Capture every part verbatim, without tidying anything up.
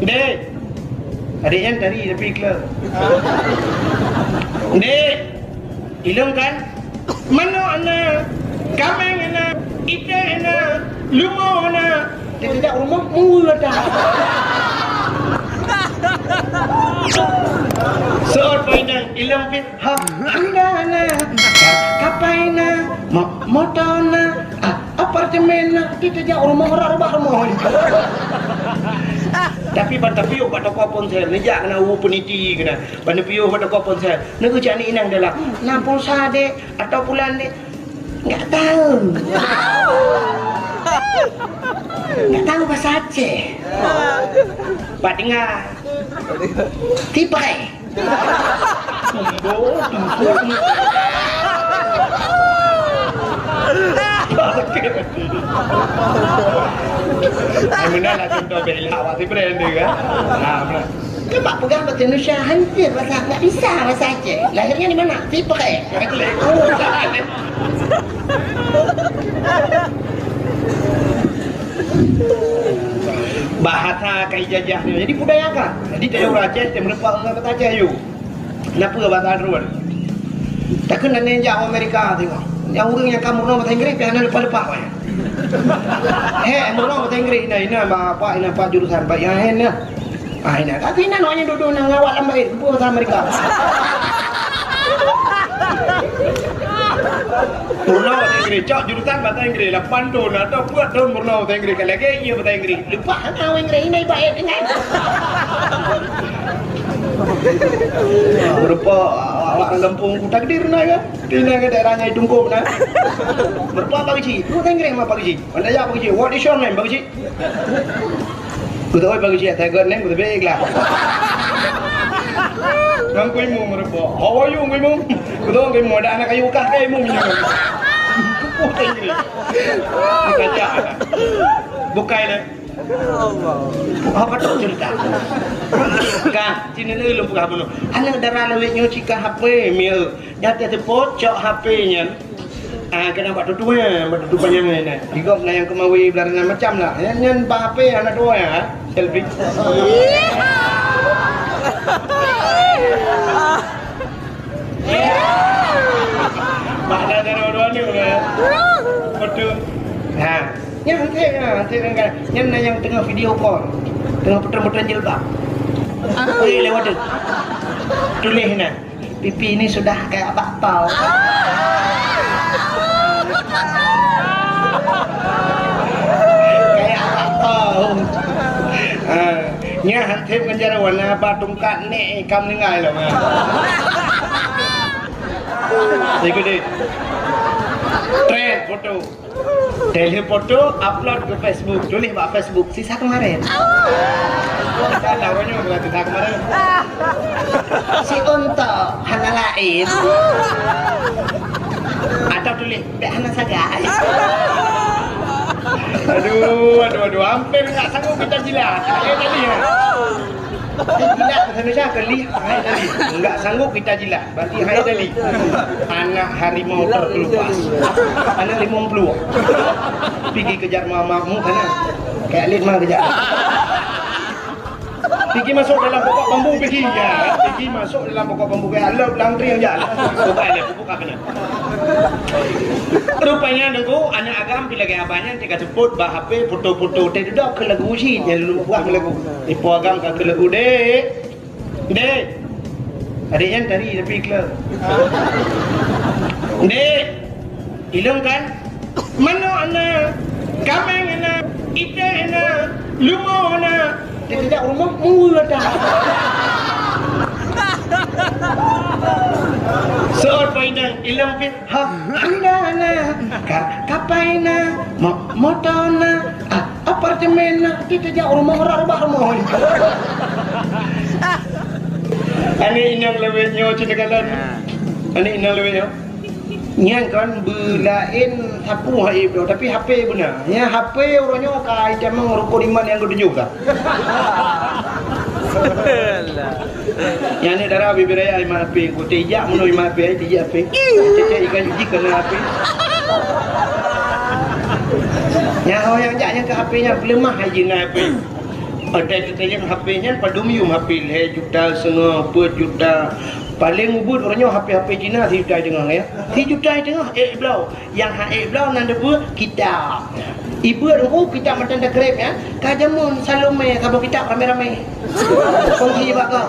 Dek, adek nyan tari tapi kleu. Dek, ilong kan? Manok na, kameng na, iték na, lumo na. Dia tidak rumah mula dah. Seot painang ilong fit. Ha, anda na, kapai na, mo-, motor na, ah, apartemen na, kita jak rumah orang rumah rumah. Tapi ban tapi bak toko ponsel, ni jak kena u peniti kena. Ban piôh bak toko ponsel. Neu jak ni inang dalam. Na pulsa dek atau bulan dek. Enggak tahu. Enggak tahu bahasa Aceh. Pak dengar. Tipai. Ai meunan lah contoh bela awak si brand dia kan. Ha, meunan. Kan bak peugah bahasa Indonesia hancur bahasa, enggak bisa bahasa Aceh. Lahirnya di mana? Tipai. Bahasa ka ijajah nyoe. Jadi budaya ka. Jadi tayue ureueng Aceh teumeureumpok ngon bahasa Aceh yue. Kenapa bahasa Arab? Takheun dan jak Amerika tengok. Nyang ureueng nyang ka meurunoe bahasa Inggris pih hana leupah-leupah wayang. He, meurunoe bahasa Inggris ina, ina ba apa, ina apa jurusan ba ya he na. Ah, ina. Tapi ina nyoe nyang dudoe na ngawat lam bait, keupeue bahasa Amerika. Meurunoe bahasa Inggris, cok jurusan bahasa Inggris, lapan thon atau peuet thon meurunoe bahasa Inggris, ka lagèe iya bahasa Inggris. Leupah hana bahasa Inggris, ina ibarat dengan. Meurupa awak-awak gampông ku takdir na kan? Tina ke daerah nyai tungkop na. Meurupa Pak Geuchik, bahasa Inggris mah Pak Geuchik. Anda ya Pak Geuchik, what is your name Pak Geuchik? Beutôi Pak Geuchik, saya got name beutôi lah. Nang kui mu meurupa. How are you kui mu? Beutôi kui mu ada anak kayu kah kai mu minyak. Kupu tinggi. Kita cak. Bukai lah. Apa tu cerita? Kah, sini ni lom peugah bunoe. Aneuk dara lawét nyoe cika H P mieu. Nyata teupot cok H P nyan. Ah, kena bak tutu ya, bak tutu panjang ni. Digop na nyang kemawi belarang macam lah. Nyan, nyan bak H P anak dua ya, selfie. Bak ada dua-dua ni ya. Betul. Ha. Nyan nanti ya, nanti kan. Nyan na nyang tengah video call. Tengah putar-putar jilbab. Ah. Eh, lewat tu. Tulis na. Pipi ni sudah kayak bakpao. Kayak bakpao. Ha, nyan han tem ngon jaroe na ba tungkat nek ikam ningai lom. Ha. Ikut deh. Trend foto. Teuh foto, upload ke Facebook, tulis bak Facebook, sisa kemarin. Kan tahu nyoe bukan sisa kemarin. Si untok hana lain. Atau tulis, bek hana sagai. Aduh, aduh, aduh, hampir enggak sanggup kita jilat. Eh, tadi ya. Jilat bahasa Indonesia apa? Lihat, hai tadi. Enggak sanggup kita jilat. Berarti hai tadi. Anak harimau terkelupas. Anak limong puluh. Pergi kejar mamamu sana. Kayak lin mah kejar. Pergi masuk dalam pokok bambu pergi. Ya, pergi masuk dalam pokok bambu kayak lop langkring aja. Bukan ya, bukan benar. Rupanya nunggu anak agam pi lagi abah nyan tika sebut bah H P foto-foto teh duduk ke lagu uji nyan lu buah lagu. Ipo agam ka ke lagu dek. Dek. Adek nyan tari tapi kleu. Dek. Ilong kan? Manok na, kameng na, iték na, lumo na. Dia tidak rumah mula dah. Seot painang ilong fit. Ha, anda na, ka, kapai na, mo-, motor na, ah, apartemen na, kita jak rumah orang rumah rumah. Aneuk inong lewat nyoe cina kalan. Aneuk inong lewat nyoe. Nyan kan beulaén sapu hai bro, tapi H P beuna. Nya H P uroe nyoe ka itamong rukun iman nyang ketujuh ka. Alah. Nyan ni dara bibir raya iman H P, ku tijak meunoe iman H P, tijak H P. Cecek ikan jiji kena H P. Nyan ho nyang jak nyang ke H P nyan peuleumah hai jih na H P. Padahai teuntèe nyang H P nyan padum yum H P lhèe juta seungoh, peuet juta. Paleng ubit uroe nyoe H P-H P Cina sijuta teungoh, ya. Sijuta teungoh, ék bloe. Nyang han ék bloe nan teupeue kitab. Ibeue teungku kitab mantong takreb, ya. Ka jameun Salome saboh kitab ramé-ramé. Kongsi bak kah.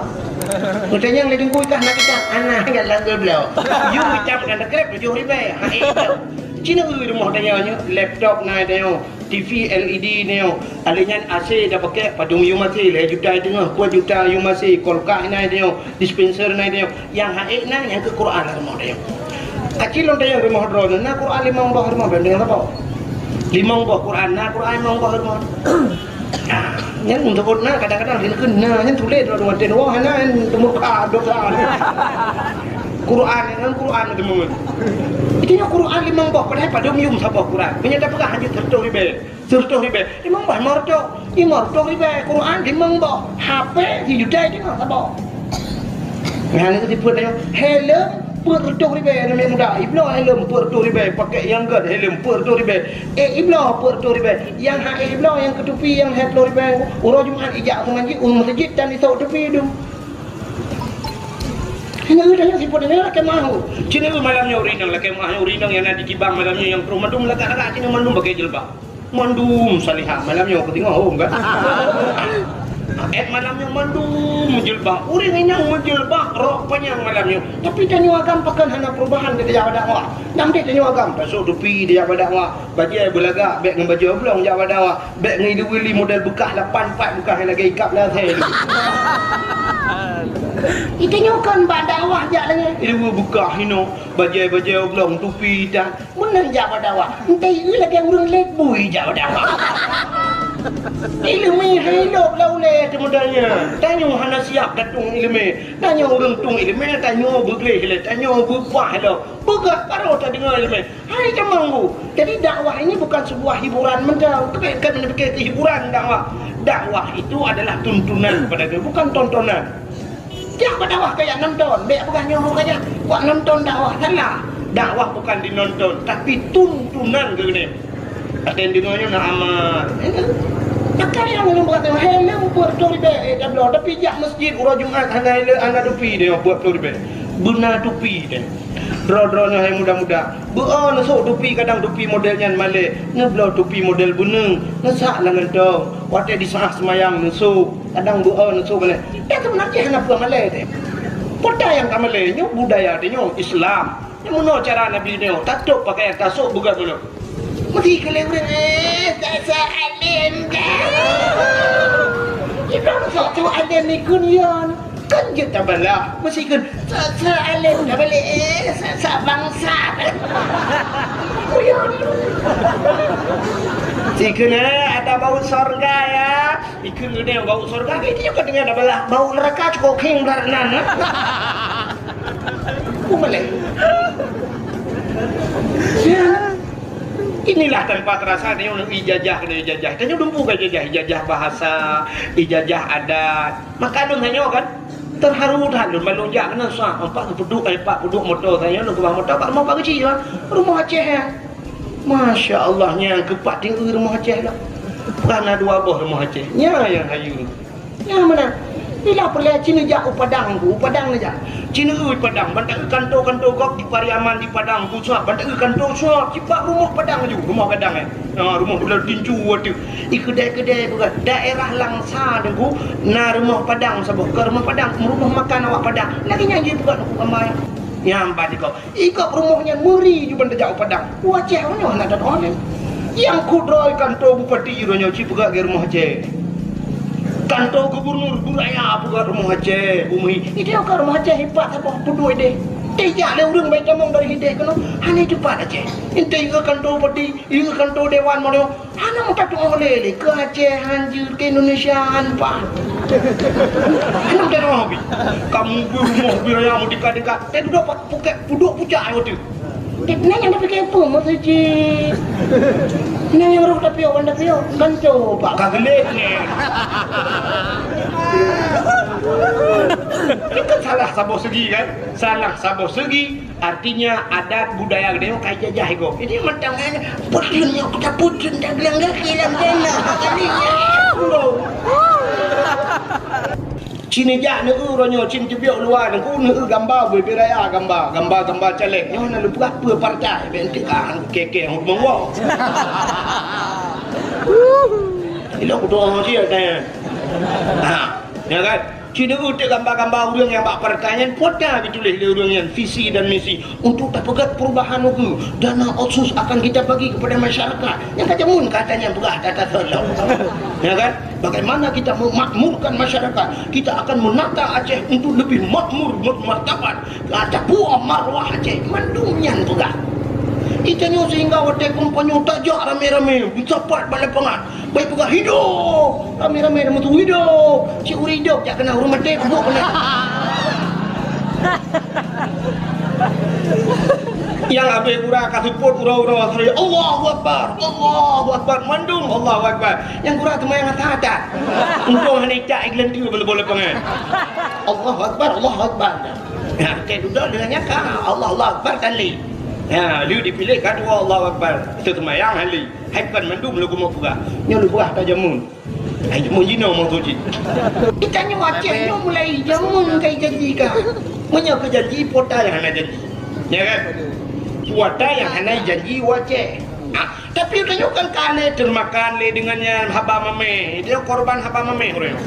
Teuntèe nyang lé teungku kah na kitab, hana, ingat langgur bloe. Yum kitab mantong takreb tujoh ribèe, han ék bloe. Cina rumoh tanyoe nyoe, laptop na tanyoe. T V L E D nyoe, alèh nyan A C tapakék padum yum A C, lhèe juta teungoh, peuet juta yum A C, kulkas na tanyoe, dispenser na tanyoe, nyang han ék na nyang keu Quran rumoh tanyoe. Aci lôn tanyong rumoh droeneuh, na Quran limong boh rumoh, bèk deungon saboh. Limong boh Quran, na Quran limong boh rumoh. Nah, nyan untuk na kadang-kadang di neukheun na, nyan tuléh droeneuh watèe nyoe hana nyan teumuka dosa. Quran nyan Quran teumeuet. Itu nyoe Quran limong boh, padahai padum yum saboh Quran. Meunyoe tapeugah hanjeuet seureutôh ribèe. Seureutôh ribèe. Limong boh lima reutôh. Lima reutôh ribèe. Quran limong boh. H P sijuta teungoh saboh. Nyan itu sifeuet nyoe. Helm peuet reutôh ribèe aneuk muda. Ibloe helm peuet reutôh ribèe. Pakék nyang gèt helm peuet reutôh ribèe. Ék ibloe peuet reutôh ribèe. Nyang han ék ibloe nyang keu tupi nyang lhèe plôh ribèe. Uroe Jumat ijak keu manjit, u meuseujid dan isôk tupi dum. Hana geutanyoe sifeuet nyoe lakèe meu'ah. Cit nyoe malam nyoe ureueng inong lakèe meu'ah nyoe ureueng inong nyang na di Kibang malam nyoe nyang troh mandum lakèe-lakèe cit nyoe mandum pakai jilbab. Mandum salihah malam nyoe keu singoh hom kan. Ék malam nyoe mandum meujilbab. Ureueng inong meujilbab rok panyang malam nyoe. Tapi tanyoe agam pakon hana perubahan keu tajak bak dakwah. Nyang deh tanyoe agam tasôk tupi tajak bak dakwah. Bajèe beulagak bèk ngon bajèe oblong jak bak dakwah. Bèk ngon idéh wili model beukah lapan pat beukah nyang lagèe ikab lasèe. Itanyoe kon bak dakwah jak lagèe. Idéh beukah hinoe, bajèe-bajèe oblong tupi tan. Meunan jak bak dakwah. Entah ieu lagèe ureueng lét bui jak bak dakwah. Ileumèe hai lôb lam ulèe teuh model nyan. Tanyoe hana siap tatung ileumèe. Tanyoe ureueng tung ileumèe, tanyoe beugleh lé, tanyoe beupah lom. Peugah baru tadeungoe ileumèe. Hai jamong bu. Jadi dakwah ini bukan sebuah hiburan mantong. Tapi kan pikir ke hiburan dakwah. Dakwah itu adalah tuntunan kepada Tuhan, bukan tontonan. Jak bak dakwah kaya nonton, bèk peugah nyoe kaya buat nonton dakwah, salah. Dakwah bukan dinonton, tapi tuntunan keuneuk. Até deungoe nyoe na amat. Pakon nyang lôn peugah, helm peuet reutôh ribèe, eh, tabloe, tapi jak masjid uroe Jumat hana helm, hana tupi deh, peuet reutôh ribèe. Beuna tupi deh. Droe-droe nyoe hai muda-muda, beu-o neusôk tupi, kadang tupi model nyan malèe, neubloe tupi model beuneung, neusak lam gantong, watèe disaah seumayang neusôk, kadang beu-o neusôk malèe. Nyan seubeunajih hana peue malèe teuh. Peue nyang ka malèe nyoe budaya tanyoe Islam. Nyoe meunoe cara Nabi nyoe, tatôp pakaian tasôk beugöt meunoe. Meusti keu lé ureueng, eh, sasa além dah. Ibrahim sok tu além ikun yon. Kan jeuet tabalah, meusti kheun, "Sa-sa além tabalek, eh, sa-sa bangsat." Kuyon. Sikheun, eh, ada bau sorga, ya. Ikheun geude bau sorga, itu juga dengan tabalah. Bau neraka cukup khing berat nan, eh. Kumaleh. Ya. Inilah tanpa terasa tanyoe ijazah keunoe ijazah. Tanyoe dumpeue ka ijazah, ijazah bahasa, ijazah adat. Maka lôn tanyoe kan, terharu that lôn, ban lôn jak keunoe sa, empat geupeuduk, eh, empat peuduek moto tanyoe, lôn keubah moto, bak rumoh Pak Geuchik, bak rumoh Aceh, ya. Masya Allah, nyang keupat tinggi rumoh Aceh lah. Bukan na dua boh rumoh Aceh. Nya nyang hayeue. Nyang meunan. Bila peureulèe ci neujak u Padang, u Padang neujak. Ci neujak u Padang, ban taeu kanto-kanto gob di Pariaman di Padang, pusat, ban taeu kanto pusat, cit bak rumoh Padang laju, rumoh gadang, eh. Ha, rumoh buleuen tinju ateueh. Di keudè-keudè bukan. Daerah Langsa Teungku, na rumoh Padang saboh, ka rumoh Padang, rumoh makan awak Padang. Lagèe nyan jih bukan aku kamai. Nyang ban di gob. Di gob rumoh nyan meuri ju ban tajak u Padang. U Aceh nyoe hana that online. Nyang kudroe kanto bupati uroe nyoe ci peugah lagèe rumoh Aceh. Kanto gubernur, buraya peugah rumoh Aceh, bumi. Itu ka rumoh Aceh ipat saboh peuduek deh. Tejak lé ureueng bai tamong dari hideh keunoe, hana teupat Aceh. Ente ke kanto bupati, ke kanto dewan mono, hana meuta tuoh lé lé ke Aceh han jeuet, ke Indonesia han pat. Hana meuta tuoh bi. Kamu bi rumoh bi raya meudekat-dekat. Teuduek Pukek pudok pucak ayah tu. Nang nyang dapike peue masa cit? Nang nyang roh dapio, wan dapio, ganco, Pak. Ka gelek ni. Itu kan salah saboh segi kan? Salah saboh segi, artinya adat budaya geutanyoe ka jajah iko. Jadi mantong kan, putun nyok kita putun dah bilang gaki dalam jana. Kali ni. Cit neujak neueu uroe nyoe, cit teubiet luwa, neueu gamba bubé raya, gamba, gamba-gamba caleg. Nyoe na lôn peugah peue partai, bèk enteuk ah, kèe-kèe hông teumeuwoe. Ilok kudoa cit, tanya. Ha, ya kan? Cit neueu teuk gamba-gamba ureueng nyang bak partai nyan, pota geutuléh lé ureueng nyan, visi dan misi. Untuk tapeugöt perubahan ukeue, dana otsus akan kita bagi kepada masyarakat. Nyang ka jameun kata nyang peugah tata seulom. Ya kan? Bagaimana kita memakmurkan masyarakat? Kita akan menata Aceh untuk lebih makmur, bermartabat. Kata buah marwah Aceh, mandum nyan peugah. Itanyoe sehingga watèe kampanye tajak ramé-ramé, meusapat bak lapangan. Bèk peugah, "Hidup!" Ramé-ramé na meutuwö, "Hidup!" Cit ureueng hidup, jak keunan ureueng maté, peubuet keunan. Nyang abéh gura ka seupôt uroe-uroe, "Allahu Akbar! Allahu Akbar!" Mandum Allahu Akbar. Nyang gura teuma nyang hata-hata. Untông hana icak, igeuleunteu bak lapangan. "Allahu Akbar! Allahu Akbar!" Nah, keu dudoe deungon nyan ka, "Allah, Allahu Akbar!" Tali. Nah, lheueh dipiléh ka dua Allahu Akbar. Teuseumayang hali. Hai kon mandum lôn keumeung peugah. Nyoe lôn peugah ka jameun. Hai, jameun jinoe maksud jih. Itanyoe Aceh nyoe mulai jameun ka janji ka. Meunyoe keu janji, pota nyang hana janji. Ya kan? Pota nyang hana janji u Aceh. Ah, tapi tanyoe kan ka lé teumakan lé deungon nyan haba mamèh. Dia korban haba mamèh ureueng.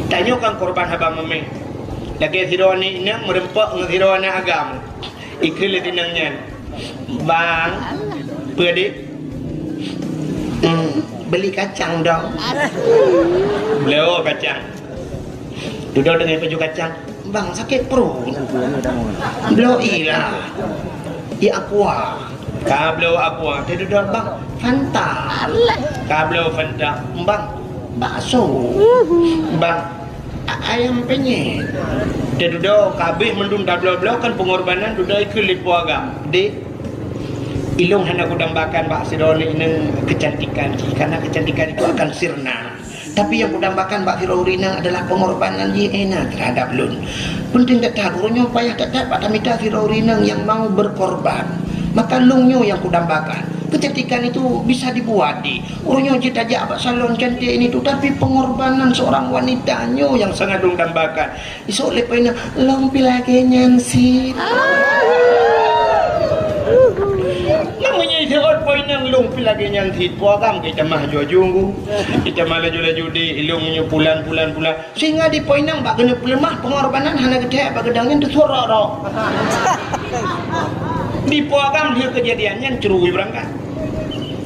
Tanyoe kan korban haba mamèh. Lagèe sidroe aneuk inong meureumpok ngon sidroe aneuk agam. Ikheun lé inong nyan, "Bang, peue, Dik?" "Hmm, beli kacang dong." Bloe kacang. Dudoe deungon pajoh kacang, "Bang, sakét pruet." "Bloe ilah. Ié aqua." Ka bloe aqua, teududoe, "Bang, Fanta." Ka bloe Fanta, "Bang, bakso." "Bang, a-, ayam penyet." Teududoe, ka abéh mandum tabloe-bloe kan pengorbanan, dudoe ikheun lé po agam, "Dik, ilôn hana kudambakan bak sidroe inong kecantikan jih, karena kecantikan itu akan sirna. Tapi nyang kudambakan bak sidroe ureueng inong adalah pengorbanan jih Ena terhadap lôn. Penting that-that, uroe nyoe payah that-that bak tamita sidroe ureueng inong nyang mau berkorban. Maka lôn nyoe nyang kudambakan. Kecantikan itu bisa dibuat, Dik. Uroe nyoe jih tajak bak salon cantik ini tu, tapi pengorbanan seorang wanita nyoe nyang sangat lôn dambakan." Isok lé po inong, "Lôn pih lagèe nyan cit." Meunyoe isok po inong, "Lôn pih lagèe nyan cit," po agam geutamah aju-aju, geutamah laju-laju, "Dik, ilôn nyoe pulan, pulan, pulan." Sehingga di po inong bak keuneuk peuleumah, pengorbanan hana geuthèe bak geudong nyan teusuet rok-rok. Di po agam lheueh keujadian nyan cru ibeurangkat.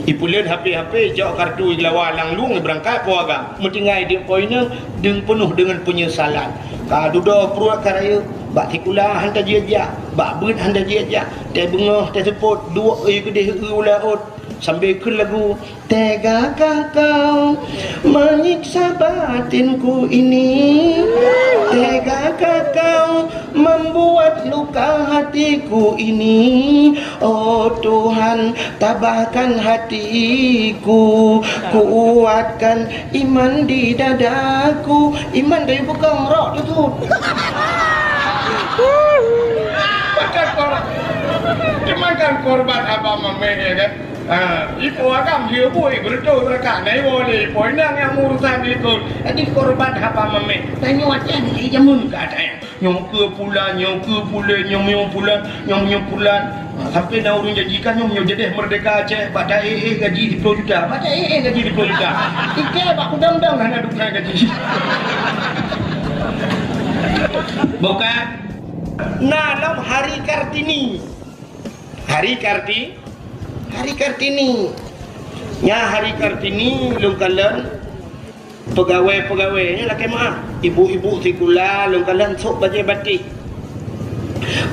Ipeuleuet H P-H P, ijok kartu, igelawa lam lueng, ibeurangkat po agam. Meutinggai di po inong, deueng peunoh deungon peunyesalan. Ka dudoe pruet ka rayeuk, bak sikula han tajak-jak, bak beuet han tajak-jak, teubeungoh teuseupôt, duek ie keudeh, eu u laôt, sambil kheun lagu, "Tegakah kau menyiksa batinku ini? Tegakah kau membuat luka hatiku ini? Oh Tuhan, tabahkan hatiku, kuatkan iman di dadaku." Iman dari pegang rok tu tu. Makan korban. Cuma kan korban abang mameh, ya kan? Ha, ipo agam dia buih beureutoh rakan. Nah, iwoe lé ipo inong nyang urusan ikot. Jadi korban haba mameh. Tanyoe Aceh ni jameun keu Aceh. Nyoe keu pulan, nyoe keu pulan, nyoe, nyoe pulan, nyoe, nyoe pulan. Ha, sampai na ureueng janjikan nyoe, nyoe jadeh merdeka Aceh, bak ta-éh-éh gaji siploh juta. Bak ta-éh-éh gaji siploh juta. Ike bak kudang-dang hana duek na gaji. Bukan. Na lom Hari Kartini. Hari Karti-, Hari Kartini. Nya Hari Kartini lôn kalon pegawai-pegawai, nyoe lakèe meu'ah. Ibu-ibu sikula lôn kalon sôk bajèe batik.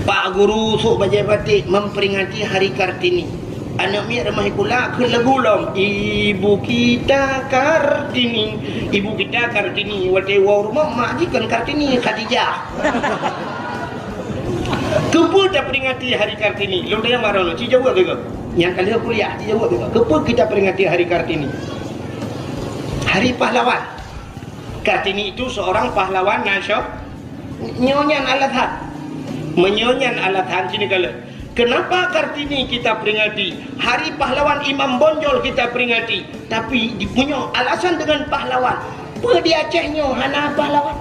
Pak guru sôk bajèe batik memperingati Hari Kartini. Aneuk miet rumoh sikula kheun lagu lom, "Ibu kita Kartini." Ibu kita Kartini, watèe woe rumoh mak jih kon Kartini, Khadijah. Keupeue taperingati Hari Kartini? Lôn tanyong baroe nyoe, ci jaweueb lé gob. Nyang ka lheueh kuliah, ci jaweueb lé gob. Keupeue kita peringati Hari Kartini? Hari Pahlawan. Kartini itu seorang pahlawan nasio-, nyoe nyan alasan. Meunyoe nyan alasan, sini kalon. Kenapa Kartini kita peringati? Hari Pahlawan Imam Bonjol kita peringati. Tapi di-, meunyoe alasan dengan pahlawan, Peue di Aceh nyoe hana pahlawan?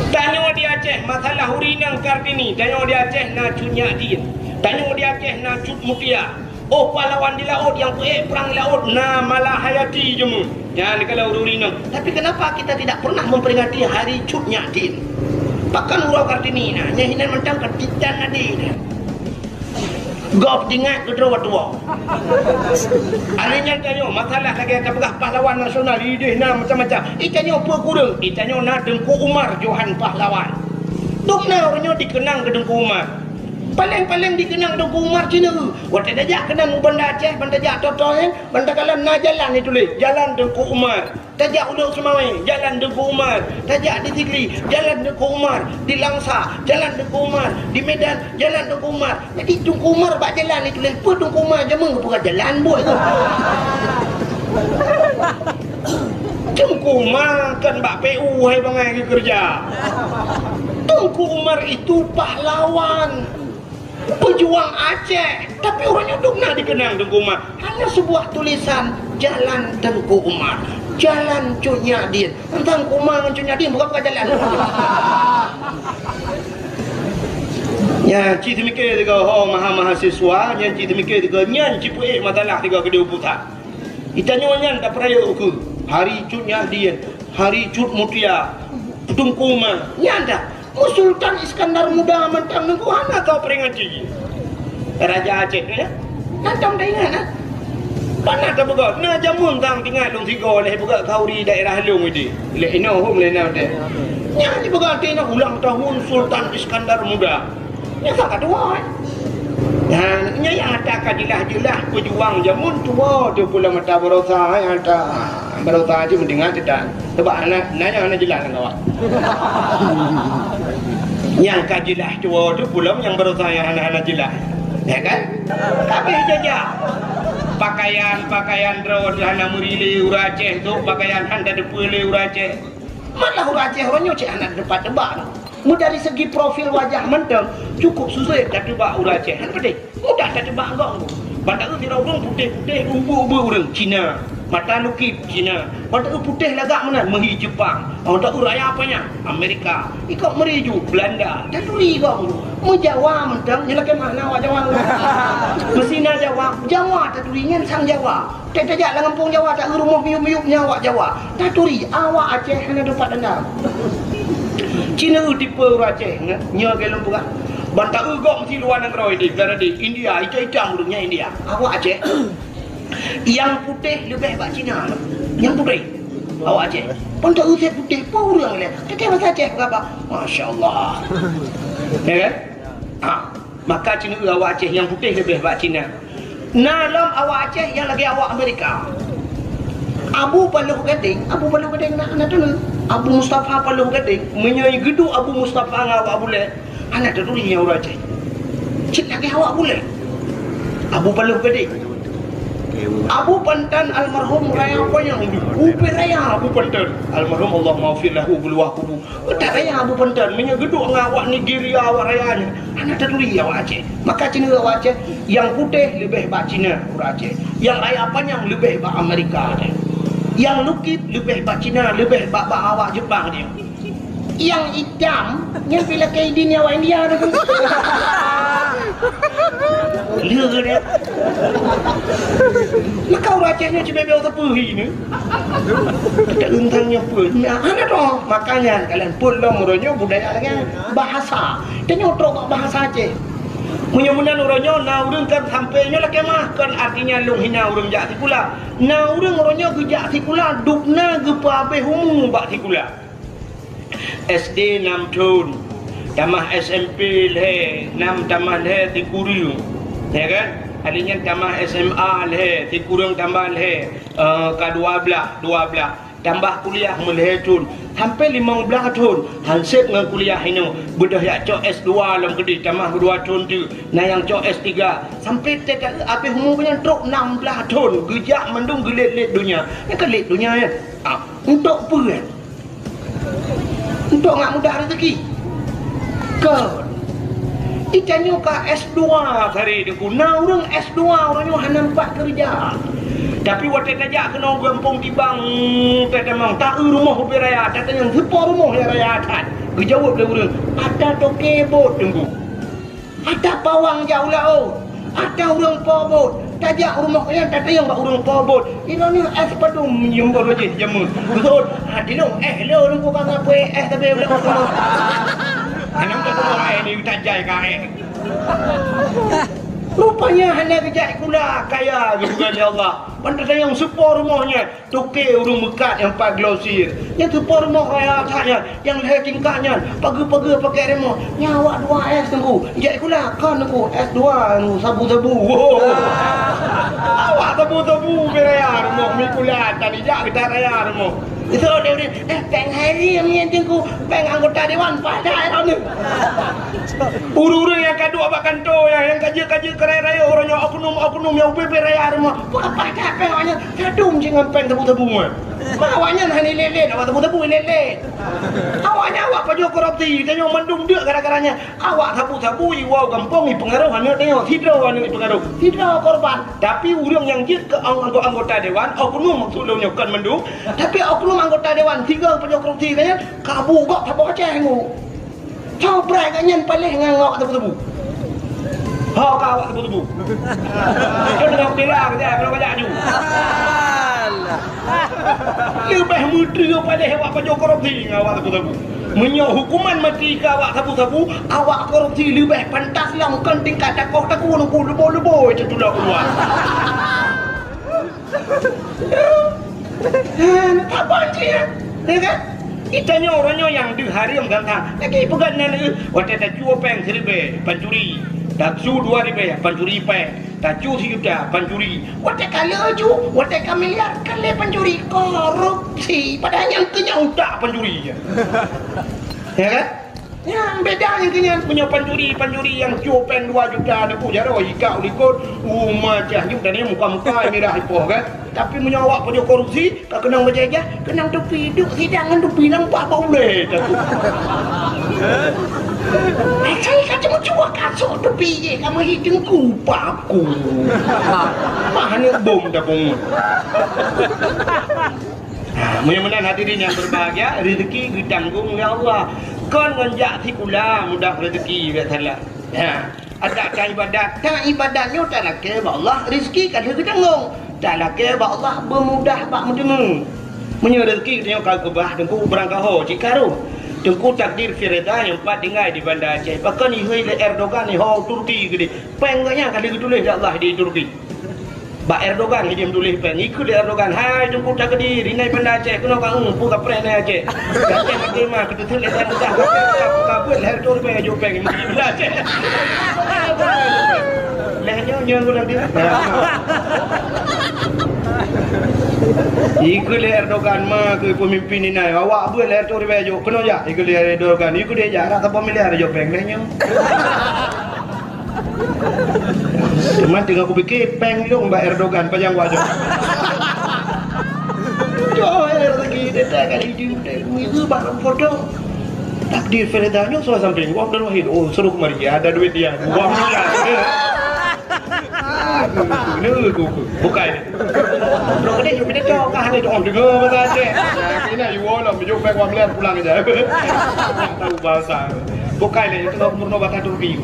Tanyoe di Aceh, masalah ureueng inong Kartini, tanyoe di Aceh na Cut Nyak Dien, tanyoe di Aceh na Cut Mutia. Oh, pahlawan di laôt nyang peuék prang di laôt na Malahayati jameun. Nyan kalau ureueng inong. Tapi kenapa kita tidak pernah memperingati hari Cut Nyak Dien? Pakon uroe Kartini na, nyan hinan mantong ka titan ade na. Gob ingat keudroe tuwoe. Hari nyan tanyoe, masalah lagèe tapeugah pahlawan nasional, idéh na macam-macam. Itanyoe peue kureueng, itanyoe na Teungku Umar Johan Pahlawan. Dum na uroe nyoe dikeunang keu Teungku Umar. Paleng-paleng dikeunang Teungku Umar cit na. Watèe tajak keunan u Banda Aceh, ban tajak Totoeng, ban takalon na jalan ituléh, Jalan Teungku Umar. Tajak Ulôn Seumawé, Jalan Teungku Umar. Tajak di Sigli, Jalan Teungku Umar. Di Langsa, Jalan Teungku Umar. Di Medan, Jalan Teungku Umar. Jadi Teungku Umar bak jalan itu lé peue Teungku Umar jameun geupeugah jalan buet tu. Teungku Umar kan bak P U hai bangai geukeureuja. Teungku Umar itu pahlawan. Pejuang Aceh, tapi uroe nyoe dum na dikeunang Teungku Umar. Hanya sebuah tulisan, Jalan Teungku Umar, Jalan Cut Nyak Dien. Entang Teungku Umar ngon Cut Nyak Dien bukan, bukan jalan. Nyan cit teumikir tiga ho maha mahasiswa, nyan cit teumikir tiga nyan cit peuék masalah tiga keudéh pusat. Itanyoe nyan tapeurayeuk ukeue hari Cut Nyak Dien, hari Cut Mutia, Teungku Umar. Nyan dah. Sultan Iskandar Muda mantong nunggu hana tau peringati. Raja Aceh tu, ya. Nyan tam dah ingat, nah. Pana tapeugah, na jameun tang tinggai lôn sigoe lé peugah khauri daerah lôn idi. Lé inoe hom lé na deh. Nyan dipeugah tina ulang tahun Sultan Iskandar Muda. Nyan sang ka tuwoe, eh. Nah, nyan nyang ata ka jeulaih-jeulaih peujuang jameun tuwoe tu pula mata baroesa, eh, ata baroesa cit meudeungoe teutan. Sebab hana, na nyang hana jeulaih lam awak. Nyang ka jeulaih tuwoe tu pula nyang baroesa nyang hana-hana jeulaih. Ya kan? Kabeh jajak. Pakaian-pakaian droe hana meuri lé ureueng Aceh tu, pakaian hana teupeue lé ureueng Aceh. Malah ureueng Aceh uroe nyoe cit hana teupat teuba. Mu dari segi profil wajah mantong, cukup susah tateuba ureueng Aceh. Hana pedeh. Mudah tateuba gok. Ban taeu sidroe ureueng putéh-putéh, ubeuek-ubeuek ureueng Cina. Mata lukip Cina. Ban taeu putéh lagak meunan, meuhi Jepang. Ban taeu raya panyang, Amerika. Ikok meuri ju, Belanda. Taturi gok. Meujawa mantong, nyan lakèe mah na awak Jawa. Meusi na Jawa, Jawa taturi nyan sang Jawa. Tajak lam gampông Jawa, taeu rumoh miyup-miyup nyan awak Jawa. Taturi, awak Aceh hana teupat tanda. Cina tipe ureueng Aceh, nyoe keu lôn peugah. Ban taeu gok meusi luwa nanggroe di, di India, itam-itam ureueng nyan India. Awak Aceh, nyang putéh leubeh bak Cina. Nyang putéh. Awak Aceh. Ban taeu putéh, peue ureueng lé. Teuka basa Aceh peugah, masya Allah. Ya kan? Ha. Maka Cina awak Aceh nyang putéh leubeh bak Cina. Na lom awak Aceh nyang lagèe awak Amerika. Abu Paloh Gadeng, Abu Paloh Gadeng na, na teuh. Abu Mustafa Paloh Gadeng, meunyoe geuduek Abu Mustafa ngon awak bulèe, hana taturi nyang ureueng Aceh. Cit lagèe awak bulèe. Abu Paloh Gadeng. Abu Pantan almarhum raya panyang, ubé raya Abu Pantan. Almarhum Allahumma ghfir lahu, beuluwah kubu. Utak raya Abu Pantan, meunyoe geuduek ngon awak Nigeria, awak raya nyan, hana taturi awak Aceh. Maka Cina awak Aceh, nyang putéh leubeh bak Cina, ureueng Aceh. Nyang raya panyang leubeh bak Amerika, nyang lukip leubeh bak Cina, leubeh bak, bak awak Jepang nyan. Nyang itam, nyan pih lakèe idin awak India tu. Lé dia. Maka ureueng Aceh nyoe cibèe-bèe teupeu hi ni. Kita rentang nyoe pun. Nah, hana tu. Makanya kalian pun lom uroe nyoe budaya lagèe bahasa. Tanyoe trok bak bahasa Aceh. Meunyoe meunan uroe nyoe na ureueng kan sampai nyoe lakèe mah, kan artinya lôn hina ureueng jak sikula. Na ureueng uroe nyoe geujak sikula, dubna geupeuhabéh umu bak sikula. S D nam thon, tamah S M P lhèe, nam tamah lhèe sikureueng. Ya kan? Hari nyan tamah S M A lhèe, sikureueng tambah lhèe, eh, ka dua blah, dua blah. Tambah kuliah meulhèe thon, sampai limong blah thon, han sép ngon kuliah inoe. Beudôh jak cok S dua lom keudéh, tamah dua thon teuk. Na nyang cok S tiga, sampai teuka habéh umu nyan trok nam blah thon, geujak mandum geulét-lét donya. Nyan ka lét donya nyan. Ah, untuk peue nyan? Untuk ngat mudah rezeki. Kon. Itanyoe ka S dua tadi Teungku. Na ureueng S dua, ureueng nyoe hana empat keureuja. Tapi watèe tajak keunoe gampông Tibang, tatamong, ta-eu rumoh ubé raya, tatanyong, "Soe po rumoh nyang raya that?" Geujaweueb lé ureueng, "Ata toke bot, Teungku. Ata pawang jak u laôt. Ata ureueng po bot." Tajak u rumoh nyan, tatanyong bak ureueng po bot, "Inoe nyoe ès padum nyang baru jih jameun?" Geuseuôt, "Ah, tilông ès lôn, Teungku, ka ngabui ès sabe u laôt." Hana meututoe ès, tajai ka ès. Rupanya hana geujak sikula, kaya geupeugah lé Allah. Ban tatanyong, "Soe po rumoh nyan?" Toke ureueng meukat nyang pat glosir. Nyan soe po rumoh raya that nyan, nyang lhèe tingkat nyan, pageue-pageue pakèk rumoh. Nyan awak dua ès, Teungku. Jak sikula, kon, Teungku, ès dua, Teungku, sabu-sabu. Awak sabu-sabu ubé raya rumoh, meusikula, tan jijak geutak raya rumoh. Itu dia, dia, "Eh, péng hai rieng nyan, Teungku, péng anggota dewan, paih that droeneuh." Ureueng-ureueng nyang ka duek bak kantô nyan, nyang ka jeuet-ka jeuet keu raya-raya, uroe nyoe oknum-oknum nyang ubé-bé raya rumoh. Peue ka paih that péng awaknyan? Sadum cit ngon péng sabu-sabu nyan. Ma awaknyan hana ilét-lét, awak sabu-sabu ilét-lét. Awaknyan awak pajoh korupsi, tanyoe mandum deuk gara-gara nyan. Awak sabu-sabu iwoe gampông ipeungaroh aneuk tanyoe, sidroe aneuk ipeungaroh, sidroe korban. Tapi ureueng nyang jeuet keu ang-, anggo-, anggota dewan, oknum maksud lôn nyoe kon mandum, tapi oknum anggota dewan sigoe pajoh korupsi nyan, ka bu gob saboh Aceh nyoe. Cobrai gobnyan paléh ngon awak tebu-tebu. Ho ka awak tebu-tebu. Keu teungoh bela keudéh, keu bajak aju. Leubeh meutreue paléh awak pajoh korupsi ngon awak tebu-tebu. Meunyoe hukuman maté keu awak sabu-sabu, awak korupsi leubeh pantas lom kon tingkat takoh taku nungku leubo-leubo itu tulak keuluwa. Hana saban cit, ya kan? Geutanyoe uroe nyoe nyang deuh hareuem gata. Lagèe peugah nan, eh, watèe tacue péng siribèe, pancuri. Tacue dua ribèe, pancuri péng. Tacue sijuta, pancuri. Watèe ka lhèe ju, watèe ka miliar, ka lhèe pancuri. Korupsi. Padahai nyang keu nyan utak pancuri. Ya kan? Nyan beda nyang keu nyan, meunyoe pancuri, pancuri nyang cue péng dua juta, neuku jaroe, ikak u likot, uma cah nyoe dan muka-muka mirah ipoh kan. Tapi meunyoe awak pajoh korupsi, ka keunong bajèe-jèe, keunong tupi, duek sidang ngon tupi lam bah bak ulèe teuh. Eh, saya ka cuma cuba kasok tupi je, ka meuhi teungku paku. Mah ni bom dah pungut. Ha, meunyoe meunan hadirin yang berbahagia, rezeki geutanggong lé Allah. Kon ngon jak sikula mudah rezeki, bèk salah. Ha, adak ka ibadat, ka ibadat nyoe talakèe bak Allah, rezeki ka lheueh geutanggong. Talakèe bak Allah beumudah bak meuteumé. Meunyoe rezeki geutanyoe ka geubah, teungku beurangkaho cit ka rôh. Teungku takdir Firda nyang pat tinggai di Banda Aceh. Pakon ihôi lé Erdogan iho Turki keudéh. Péng gobnyan ka lheueh geutuléh lé Allah di Turki. Bak Erdogan, idéh tuléh péng. Ikheun lé Erdogan, "Hai Teungku Takdir, inan Banda Aceh, keunoe ka eu, peue kapreh inan Aceh. Aceh maté ma, keuteuteuk lé Banda Aceh, ka, ka, ka beuet lhèe reutôh ribèe ajoh péng, inan Banda Aceh." Lhèe nyoe, nyoe guna dia. Ikheun lé Erdogan, "Ma keu peumimpin inan, awak beuet lhèe reutôh ribèe ajoh, keunoe jak." Ikheun lé Erdogan, ikheun dia jak, rata saboh miliar ajoh péng, lhèe nyoe. Teuma teungoh kupike, péng lôn bak Erdogan pajan wajah. Jauh ya rezeki, dia tak akan izin, dia mengizin bak foto. Takdir Firda nyoe salah samping, wah, Abdul Wahid, oh, suruh kemari, ada duit dia, dua miliar. Ini aku, bukan. Bro, kena hidup ini tau, kah ni dong, dengar bahasa Aceh. Ini, you all, you back one million pulang aja. Tahu bahasa. Bukai lé, itu nak murno batang Turki.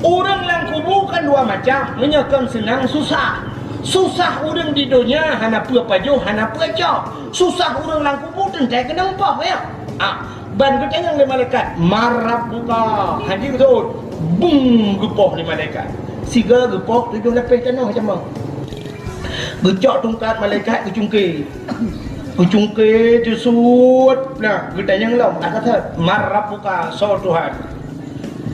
Ureueng lam kubu kan dua macam, meunyoe kon seunang susah. Susah ureueng di donya hana peue pajoh, hana peue cok. Susah ureueng lam kubu teuntèe keunong poh, ya. Ah, ban geutanyong lé malaikat, "Man rabbuka?" Hanji geuseuôt, bung geupoh lé malaikat. Sigoe geupoh tujoh lapéh tanoh sama. Geucok tungkat malaikat geucungké. Geucungké teusut, nah, geutanyong lom, "Ata that, man rabbuka, soe Tuhan?"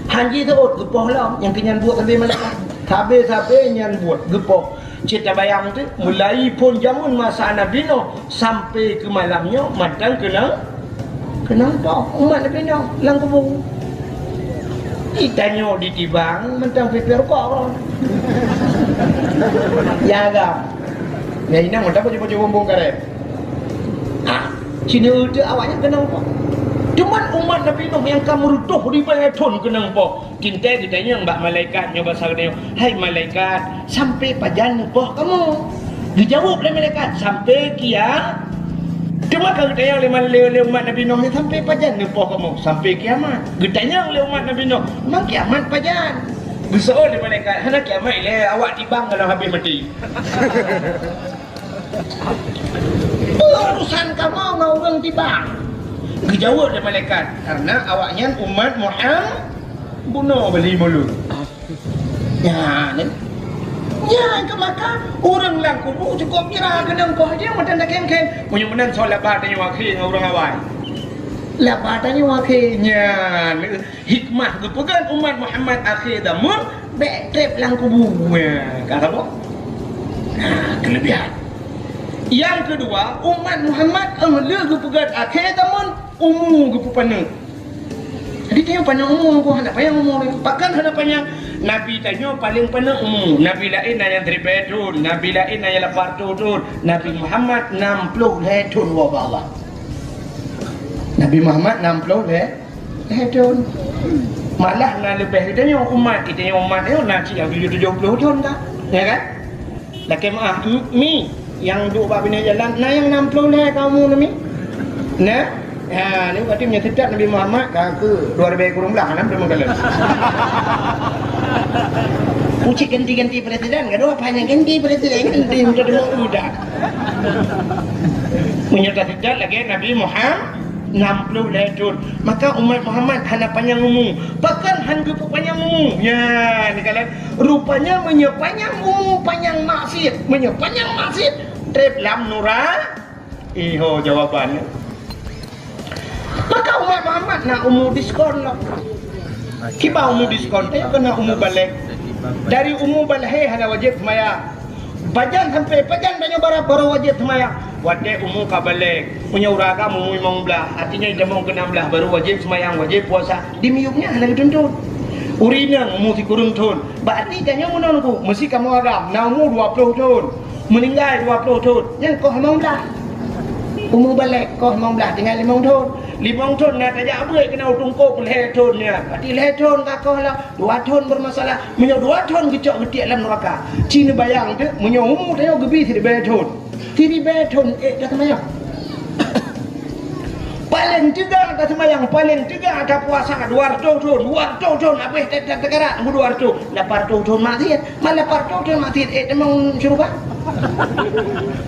Hanji seuôt geupoh lom, nyang keu nyan buet sabe malaikat. Sabe-sabe nyan buet geupoh. Cit tabayang teuh, mulai phon jameun masa Nabi Nuh sampai keu malam nyoe mantong keunong, keunong poh umat Nabi Nuh lam kubu. Geutanyoe di Tibang mantong pipéh rukok. Ya ga. Ya inong mantong baju-baju bumbong karet. Ah, cina udah awaknya keunong poh. Cuman umat Nabi Nuh nyang ka meurutoh ribèe thon keunong poh. Cinta geutanyong bak malaikat nyoe basa geutanyong, "Hai malaikat, sampai pajan neupoh kamoe?" Geujaweueb lé malaikat, "Sampai kia-," Teuma ka geutanyong lé mal-, lé, lé umat Nabi Nuh nyan, "Sampai pajan neupoh kamoe?" "Sampai kiamat." Geutanyong lé umat Nabi Nuh, "Memang kiamat pajan?" Geuseuôt lé malaikat, "Hana kiamat ilée, awak tibang ka lheueh habéh maté." "Peue urusan kamoe ngon ureuëng tibang?" Geujaweueb lé malaikat, "Karena awaknyan umat Muhammad, bunoe bali mulod." Nyan, nyan keu maka ureuëng lam kubu cukôp jra keunong koh jih meuteun dakeng-keng. Meunyoe meunan soe laba tanyoe akhé ngon ureuëng awai. Laba tanyoe akhé nyan. Hikmah geupeugah umat Muhammad akhé zaman bék treb lam kubu. Nyan, ka saboh. Nah, keulebihan. Nyang keudua, umat Muhammad, eh, lheueh geupeugah akhé zaman, umu geupeupaneuk. Jadi, tanyoe panyang umu, hana panyang umu. Pakon hana panyang? Nabi tanyoe paleng paneuk umu. Nabi laén na nyang siribèe thon, nabi laén na nyang lapan reutôh thon, Nabi Muhammad nam ploh lhèe thon woe bak Allah. Nabi Muhammad nam ploh lhèe, lhèe thon. Malah na leubeh geutanyoe umat, geutanyoe umat nyoe na cit nyang tujoh ploh thon ka. Ya kan? Lakèe meu'ah, m-, mi, nyang duek bak binéh jalan, na nyang nam ploh lhèe ka umu nyan, mi? Na? Ha, nyoe berarti meunyoe teutab Nabi Muhammad ka keu dua ribèe kureueng blah, nam ploh lhèe. Kucik ganti-ganti presiden, gadoh apa nyang ganti presiden, ganti minta dua udah. Meunyoe teutab lagèe Nabi Muhammad, nam ploh lhèe thon. Maka umat Muhammad hana panyang umu. Pakon han geupeu panyang umu? Nyan, ni kalon. Rupanya meunyoe panyang umu, panyang maksiet. Meunyoe panyang maksiet, treb lam nura-, iho jawabannya. Maka umat Muhammad na umu diskon lah. Kiban umu diskon, teuh keunan umu balek. Dari umu balek hana wajéb seumayang. Pajan sampai pajan tanyoe barat baru wajéb seumayang? Watèe umu ka balek. Meunyoe ureueng agam umu limong blah, artinya jitamong keu nam blah baru wajéb seumayang, wajéb puasa. Di miyueb nyan hana geutuntut. Ureueng inong umu sikureueng thon. Berarti tanyoe meunan ku, meusi kamoe agam na umu dua ploh thon. Meuninggai dua ploh thon. Nyan koh limong blah. Umu balek koh limong blah tinggai limong thon. Limong thon na tajak beuet keunan u teungku lhèe thon nyan. Berarti lhèe thon ka koh lah. Dua thon bermasalah. Meunyoe dua thon geucok geutiek lam neuraka, ci neubayang teuk meunyoe umu tanyoe geubi siribèe thon. Siribèe thon ék taseumayang. Paleng teuga taseumayang, paleng teuga tapuasa dua reutôh thon, dua reutôh thon habéh ta-, ta-, takarat ngon dua reutôh, lapan reutôh thon maksiet. Man lapan reutôh thon maksiet ék tamong syeuruga?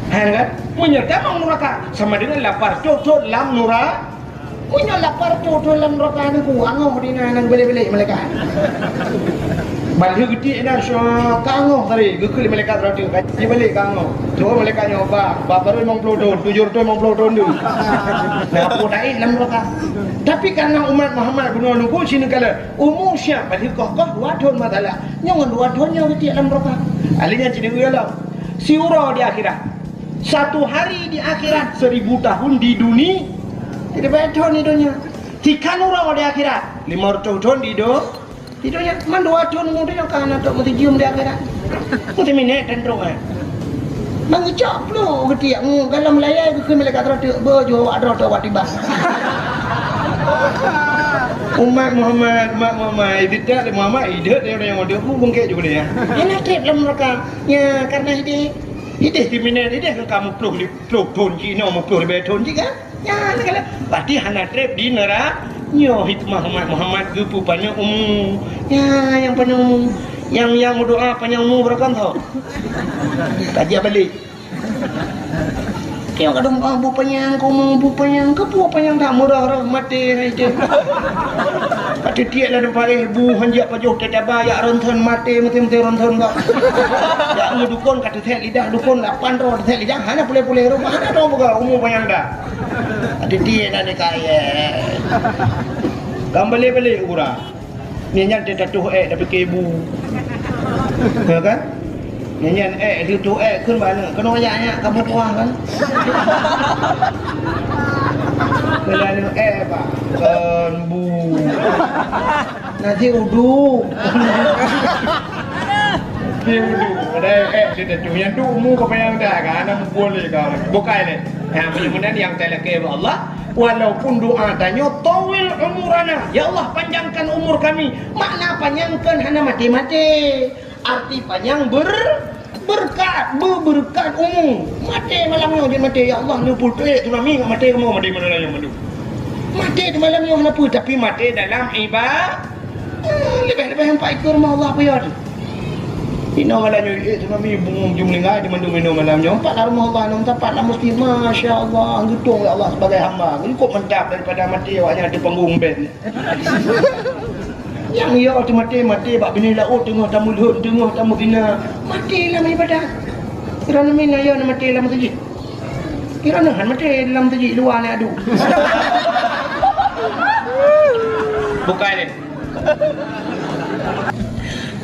Hai kan? Meunyoe tamong neuraka sama dengan lapan reutôh thon lam nura-, Meunyoe lapan reutôh thon lam neuraka nyan ku, angoh di na nyang balek-balek malaikat. Ban lheueh geutiek na syok ka angoh tadi, geukheun lé malaikat rot ka jibalek ka angoh. Troh malaikat nyoe ba, ba baru limong ploh thon, tujoh reutôh limong ploh thon tu. Nah, peue taék lam neuraka. Tapi karena umat Muhammad bunoe lungkon sineukala, umu siap ban lheueh koh-koh dua thon masalah. Nyoe ngon dua thon nyoe geutiek lam neuraka. Ahli nyan ci neueu lom. Siuroe di akhirat. Satu hari di akhirat, seribu tahun di duni-, jadi, bèe thon di donya. Tikan uroe di akhirat, lima reutôh thon di do-, di donya. Man dua thon ngon donya ka na trok meuteujium di akhirat. Meuteuminet dan trok, eh. Mangicok plu geutiek, ngu, galom layai geukheun malaikat rot teuk, beuh, jôh awak droe teuh awak tiba. Umat Muhammad, umat Muhammad, idéh Muhammad, idéh nyang udép, bu bungkét juga dia. Hana treb lam neuraka. Ya, karena idéh. Idéh teuminet, idéh ka muploh li-, ploh thon jih, nyoe muploh ribèe thon jih kan? Nyan kan? Berarti hana treb di neura-, nyoe hikmah umat Muhammad geupeupaneuk umu. Nyan nyang paneuk umu. Nyang, nyang meudoa panyang umu beureukan tho. Ka jiak balek. Nyang kadang, "Ah, bu panyang keu umu, bu panyang." Keu bu panyang that murah-murah maté hai teuh. Ka teutiek lam teumpat, eh, bu han jiak pajoh teuh taba, jak ronson maté, maté-maté ronson bak. Jak ngon dukon ka Sèt lidah dukon lapan droe, sèt lidah hana puléh-puléh rupa, hana droe buka umu panyang dah. Até-até na nikah, ya. Kan balek-balek urang. Nyan nyan teuh tatuh ék tapi keu ibu. Ya kan? Nyan nyan ék, tatuh ék kheun bak aneuk. Keunoe nyak-nyak kamoe kuah kan? Keunoe aneuk ék, Pak. Kon bu. Nasi uduk. Ada eh dia tu yang tu mu kau payah dah kan, anak boleh kau. Bukan ni. Ha, meunan nyang talakée bak Allah, walaupun doa tanyoe tawil umurana, ya Allah panjangkan umur kami. Makna panjangkan hana maté-maté. Arti panjang ber berkat, beberkat umu. Maté malam nyoe jeuet maté, ya Allah, neupeutuek tsunami ngat maté kamoe, maté malam nyoe mandum. Maté di malam nyoe hana peue, tapi maté dalam iba-, eh, leubeh-leubeh empat ikor rumoh Allah peue tu. Inoe malam nyoe, eh, tsunami bungong jum linggai di mandum inoe malam nyoe. Empat lah rumoh Allah, enam tapat lah mesti, masya Allah, geutong lé Allah sebagai hamba. Cukup mantap daripada maté awak nyan di panggung band. Nyang yo teumaté-maté bak binéh laôt teungoh tameulheuet, teungoh tameutina, maté lam ibadat. Droeneuh mina yo na maté lam meuseujid. Droeneuh han maté lam meuseujid, luwa na adu. Bukai lé.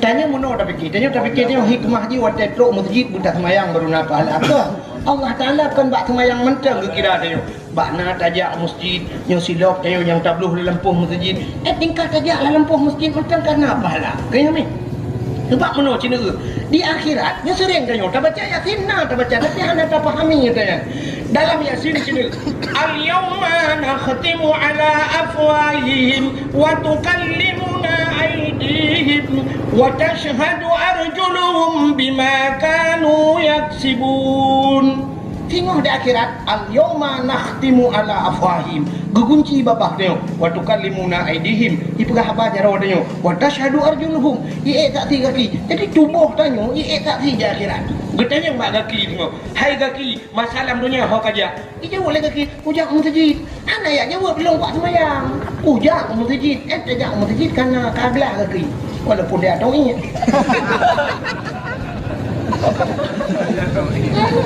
Tanyoe meunoe tapike, tanyoe tapike tanyoe hikmah jih watée trok meuseujid beutaseumayang baru na pahala. Keu Allah Taala kon bak seumayang mantong geukira tanyoe. Bak na tajak meuseujid, nyoe silop tanyoe nyang tabloh lam lampôh meuseujid. Eh, tingkat tajak lam lampôh meuseujid mantong ka na pahala. Keu nyoe mi. Sebab meunoe cit neu, di akhirat, nyoe seuréng tanyoe tabaca Yasin na tabaca, tapi hana tapahami tanyoe. Dalam Yasin cit neu, "Al-yauma nakhtimu ala afwahihim wa tukallimuna aydihim wa tashhadu arjuluhum bima kanu yaksibun." Singoh di akhirat, "Al-yauma nakhtimu ala afwahihim." Geugunci babah tanyoe, "Wa tukallimuna aydihim." Ipeugah haba jaroe tanyoe, "Wa tashhadu arjuluhum." Iék saksi gaki. Jadi tuboh tanyoe iék saksi di akhirat. Geutanyong bak gaki singoh, "Hai gaki, masa lam donya ho kajak?" Ijaweueb lé gaki, "Kujak meuseujid." Hana jak jaweueb lôn bak seumayang. Kujak meuseujid, eh, tajak meuseujid kana ka glah gaki. Walaupun dia atong iék.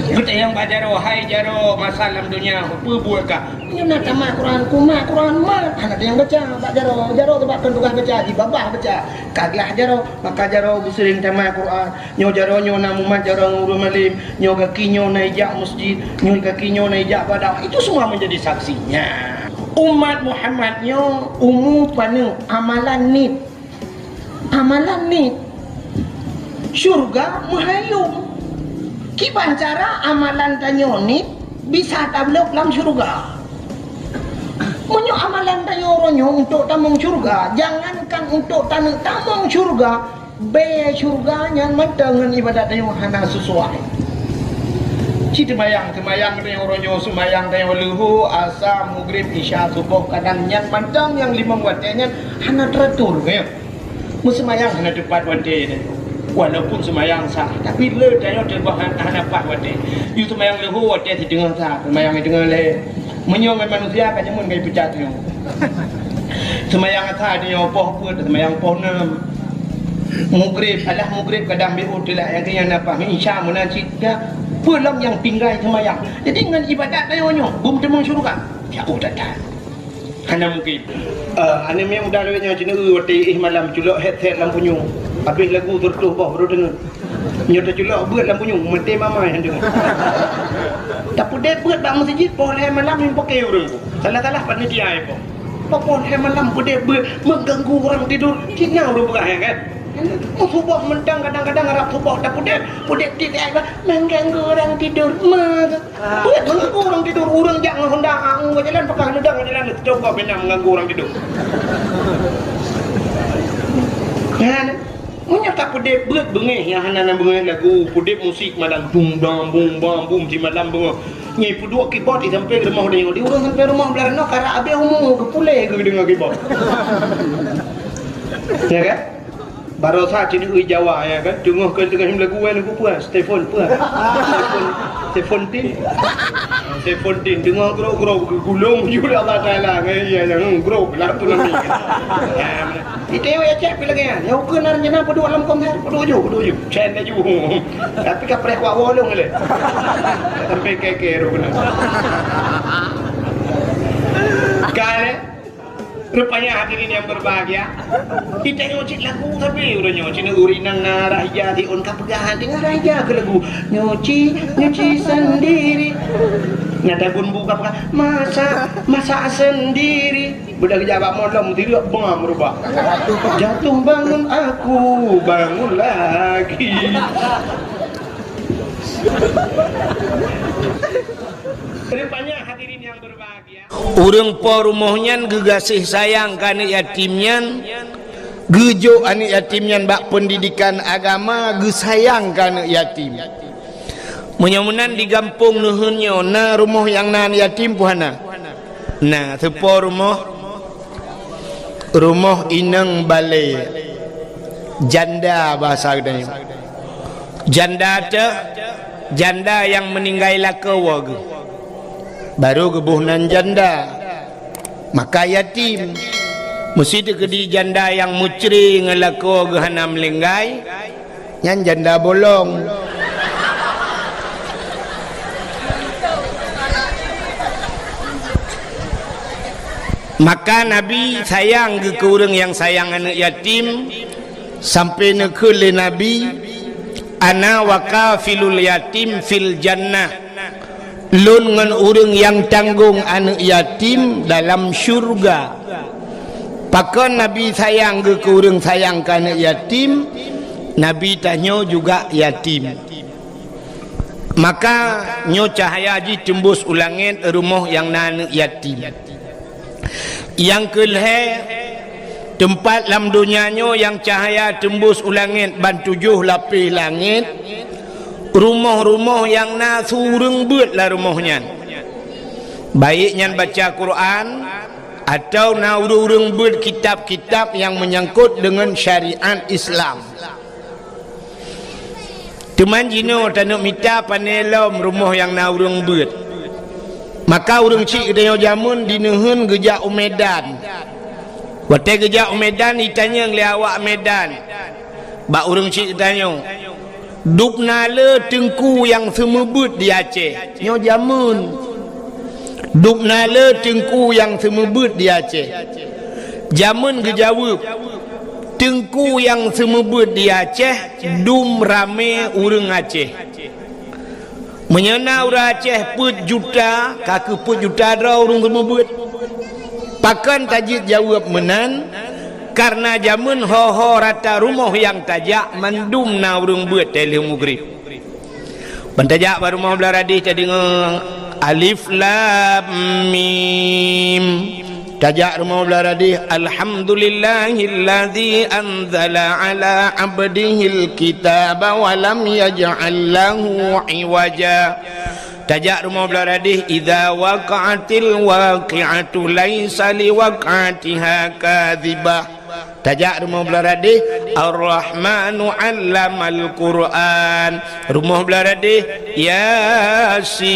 Geutanyong bak jaroe, "Hai jaroe, masa lam donya peue buet kah?" "Nyoe na tamat Quran, kumat Quran mat." Hana tanyong baca bak jaroe. Jaroe teubakan tugaih baca, jibabah baca. Ka glah jaroe, maka jaroe beuseuring tamat Quran. Nyoe jaroe nyoe na mumat jaroe ngon ureuëng malém, nyoe gaki nyoe na ijak meuseujid, nyoe gaki nyoe na ijak bak dakwah. Itu semua menjadi saksinya. Umat Muhammad nyoe umu paneuk amalan nit. Amalan nit. Syurga meuhayom. Kiban cara amalan tanyoe nit bisa tabloe lam syurga. Meunyoe amalan tanyoe uroe nyoe untuk tamong syurga, jangankan untuk taneuk tamong syurga, bée syurga nyan mantong ngon ibadat tanyoe hana sesuai. Ci teumayang, teumayang tanyoe uroe nyoe, seumayang tanyoe leuhô, asa, mugrib, isya, suboh, kadang nyan mantong nyang limong watée nyan hana teratur, ya. Meuseumayang hana teupat watée nyan. Walaupun seumayang sah, tapi le tanyoe teuboh han-, hana pat watée. Yue seumayang leuhô watée siteungoh sah, seumayang siteungoh lhée. Meunyoe ngon manusia ka jameun ka ipeugah nyoe. Seumayang asa nyoe poh peuet, seumayang poh nam. Mugrib, alah mugrib kadang B O teulak, nyang keu nyan na pah, isya meunan cit dah. Peue lom nyang tinggai seumayang. Jadi ngon ibadat tanyoe nyoe, beumeuteumeung syeuruga. Ya, oh, that-that. Hana mungkin. Eh, aneuk miet muda lawét nyoe cit neu watée éh malam culok headset lam punyueng. Habéh lagu seureutôh boh baru deungoe. Nyoe teuculok beuet lam punyueng, maté mamai han deungoe. Tapeudeh beuet bak meuseujid poh lhée malam nyang paké ureuëng. Salah-salah panitia ié poh. Poh lhée malam peudeh beuet mengganggu orang tidur. Cit nyan ureuëng peugah, ya kan? Meusuboh mantong kadang-kadang rab suboh tapeudeh, peudeh tieb ai bah mengganggu orang tidur. Meusuboh Buet mengganggu ureuëng tidur, ureuëng jak ngon honda, ah, ngon jalan, pakah neudong ngon jalan, coba bina mengganggu ureuëng tidur. Kan? Meunyoe tapeudeh beuet beungéh nyang hana na beungéh lagu, peudeh musik malam, dung dang bung bang bum di malam beungoh. Nyi peuduek keyboard di sampéng rumoh deungoe, di ureuëng sampéng rumoh blah noe, karap abéh umu geupuléh geudeungoe keyboard. Ya kan? Barosa cit neu Jawa, ya kan? Teungoh keu teungoh lagu, eh, lagu peue? Stephen peue? Stephen, Stephen Tin. Stephen Tin. Teungoh grok-grok, geugulong ju lé Allah Taala. Ngai, ya, ya, hmm, grok lah tu nami. Ya, itu ya, cek pih lagée nyan. Ya, ukeue na rencana peuduek lam konser, peuduek ju, peuduek ju. Cen laju. Tapi ka preh wak wolong le. Sampai keke ru kena. Kan, eh? Rupanya hadirin yang berbahagia, kita nyoe cit lagu tapi udah nyoe cit neu ureuëng inong na raja di on ka peugah hati ngon raja keu lagu. Nyuci, nyuci sendiri. Nyata gun buka-buka, masak, masak sendiri. Beudah geujak bak molom, tireuk bang berubah. Jatuh bangun aku, bangun lagi. Rupanya hadirin yang berbahagia. Ureuëng po rumoh nyan geugaséh sayang keu aneuëk yatim nyan, geujok aneuëk yatim nyan bak peundidikan agama, geusayang keu aneuëk yatim. Meunyoe meunan di gampông neuheun nyoe na rumoh nyang na aneuëk yatim peue hana? Na, teupo rumoh, rumoh inong balée, janda bahasa geutanyoe. Janda teuh, janda nyang meuninggai lakoe geuh. Barô geuboh nan janda, maka yatim. Meusé teukeudi janda nyang mucre ngon lakoe geuh hana meulinggai, nyan janda bolong. Maka Nabi sayang geuh keu ureuëng nyang sayang aneuëk yatim, sampai neukheun lé Nabi, "Ana wa kafilul yatim fil jannah." Lôn ngon ureuëng nyang tanggong aneuëk yatim dalam syeuruga. Pakon Nabi sayang geuh keu ureuëng sayang keu aneuëk yatim, Nabi tanyoe juga yatim. Maka nyoe cahya jih teumbus u langét rumoh nyang na aneuëk yatim. Nyang keu lhée, teumpat lam donya nyoe nyang cahya teumbus u langét ban tujoh lapéh langét, rumoh-rumoh nyang na su ureuëng beuet lam rumoh nyan. Baik nyan baca Quran, atawa na ureuëng-ureuëng beuet kitab-kitab nyang meunyangkot deungon syariat Islam. Teuma jinoe taneuk mita pané lom rumoh nyang na ureuëng beuet. Maka ureuëng chik geutanyoe jameun dineuheun geujak u Medan. Watée geujak u Medan, jitanyong lé awak Medan bak ureuëng chik geutanyoe, "Dubna le teungku nyang seumeubeuet di Aceh?" Nyoe jameun. "Dubna le teungku nyang seumeubeuet di Aceh?" Jameun geujaweueb, "Teungku nyang seumeubeuet di Aceh dum ramé ureuëng Aceh." Meunyoe na ureuëng Aceh peuet juta, ka keuh peuet juta droe ureuëng seumeubeuet. Pakon tajeuet jaweueb meunan? Kareuna jameun ho-ho rata rumoh nyang tajak mandum na ureuëng beuet teulheueh mugrib. Ban tajak bak rumoh blah radeh tadeungoe alif lam mim. Tajak rumoh blah radeh, "Alhamdulillahilladzi anzala ala abdihil kitaba wa lam yaj'al lahu iwaja." Tajak rumoh blah radeh, "Idza waqa'atil waqi'atu laisa liwaq'atiha kadzibah." Tajak rumoh blah radeh, "Ar-Rahmanu 'allamal Qur'an." Rumoh blah radeh, "Yasin."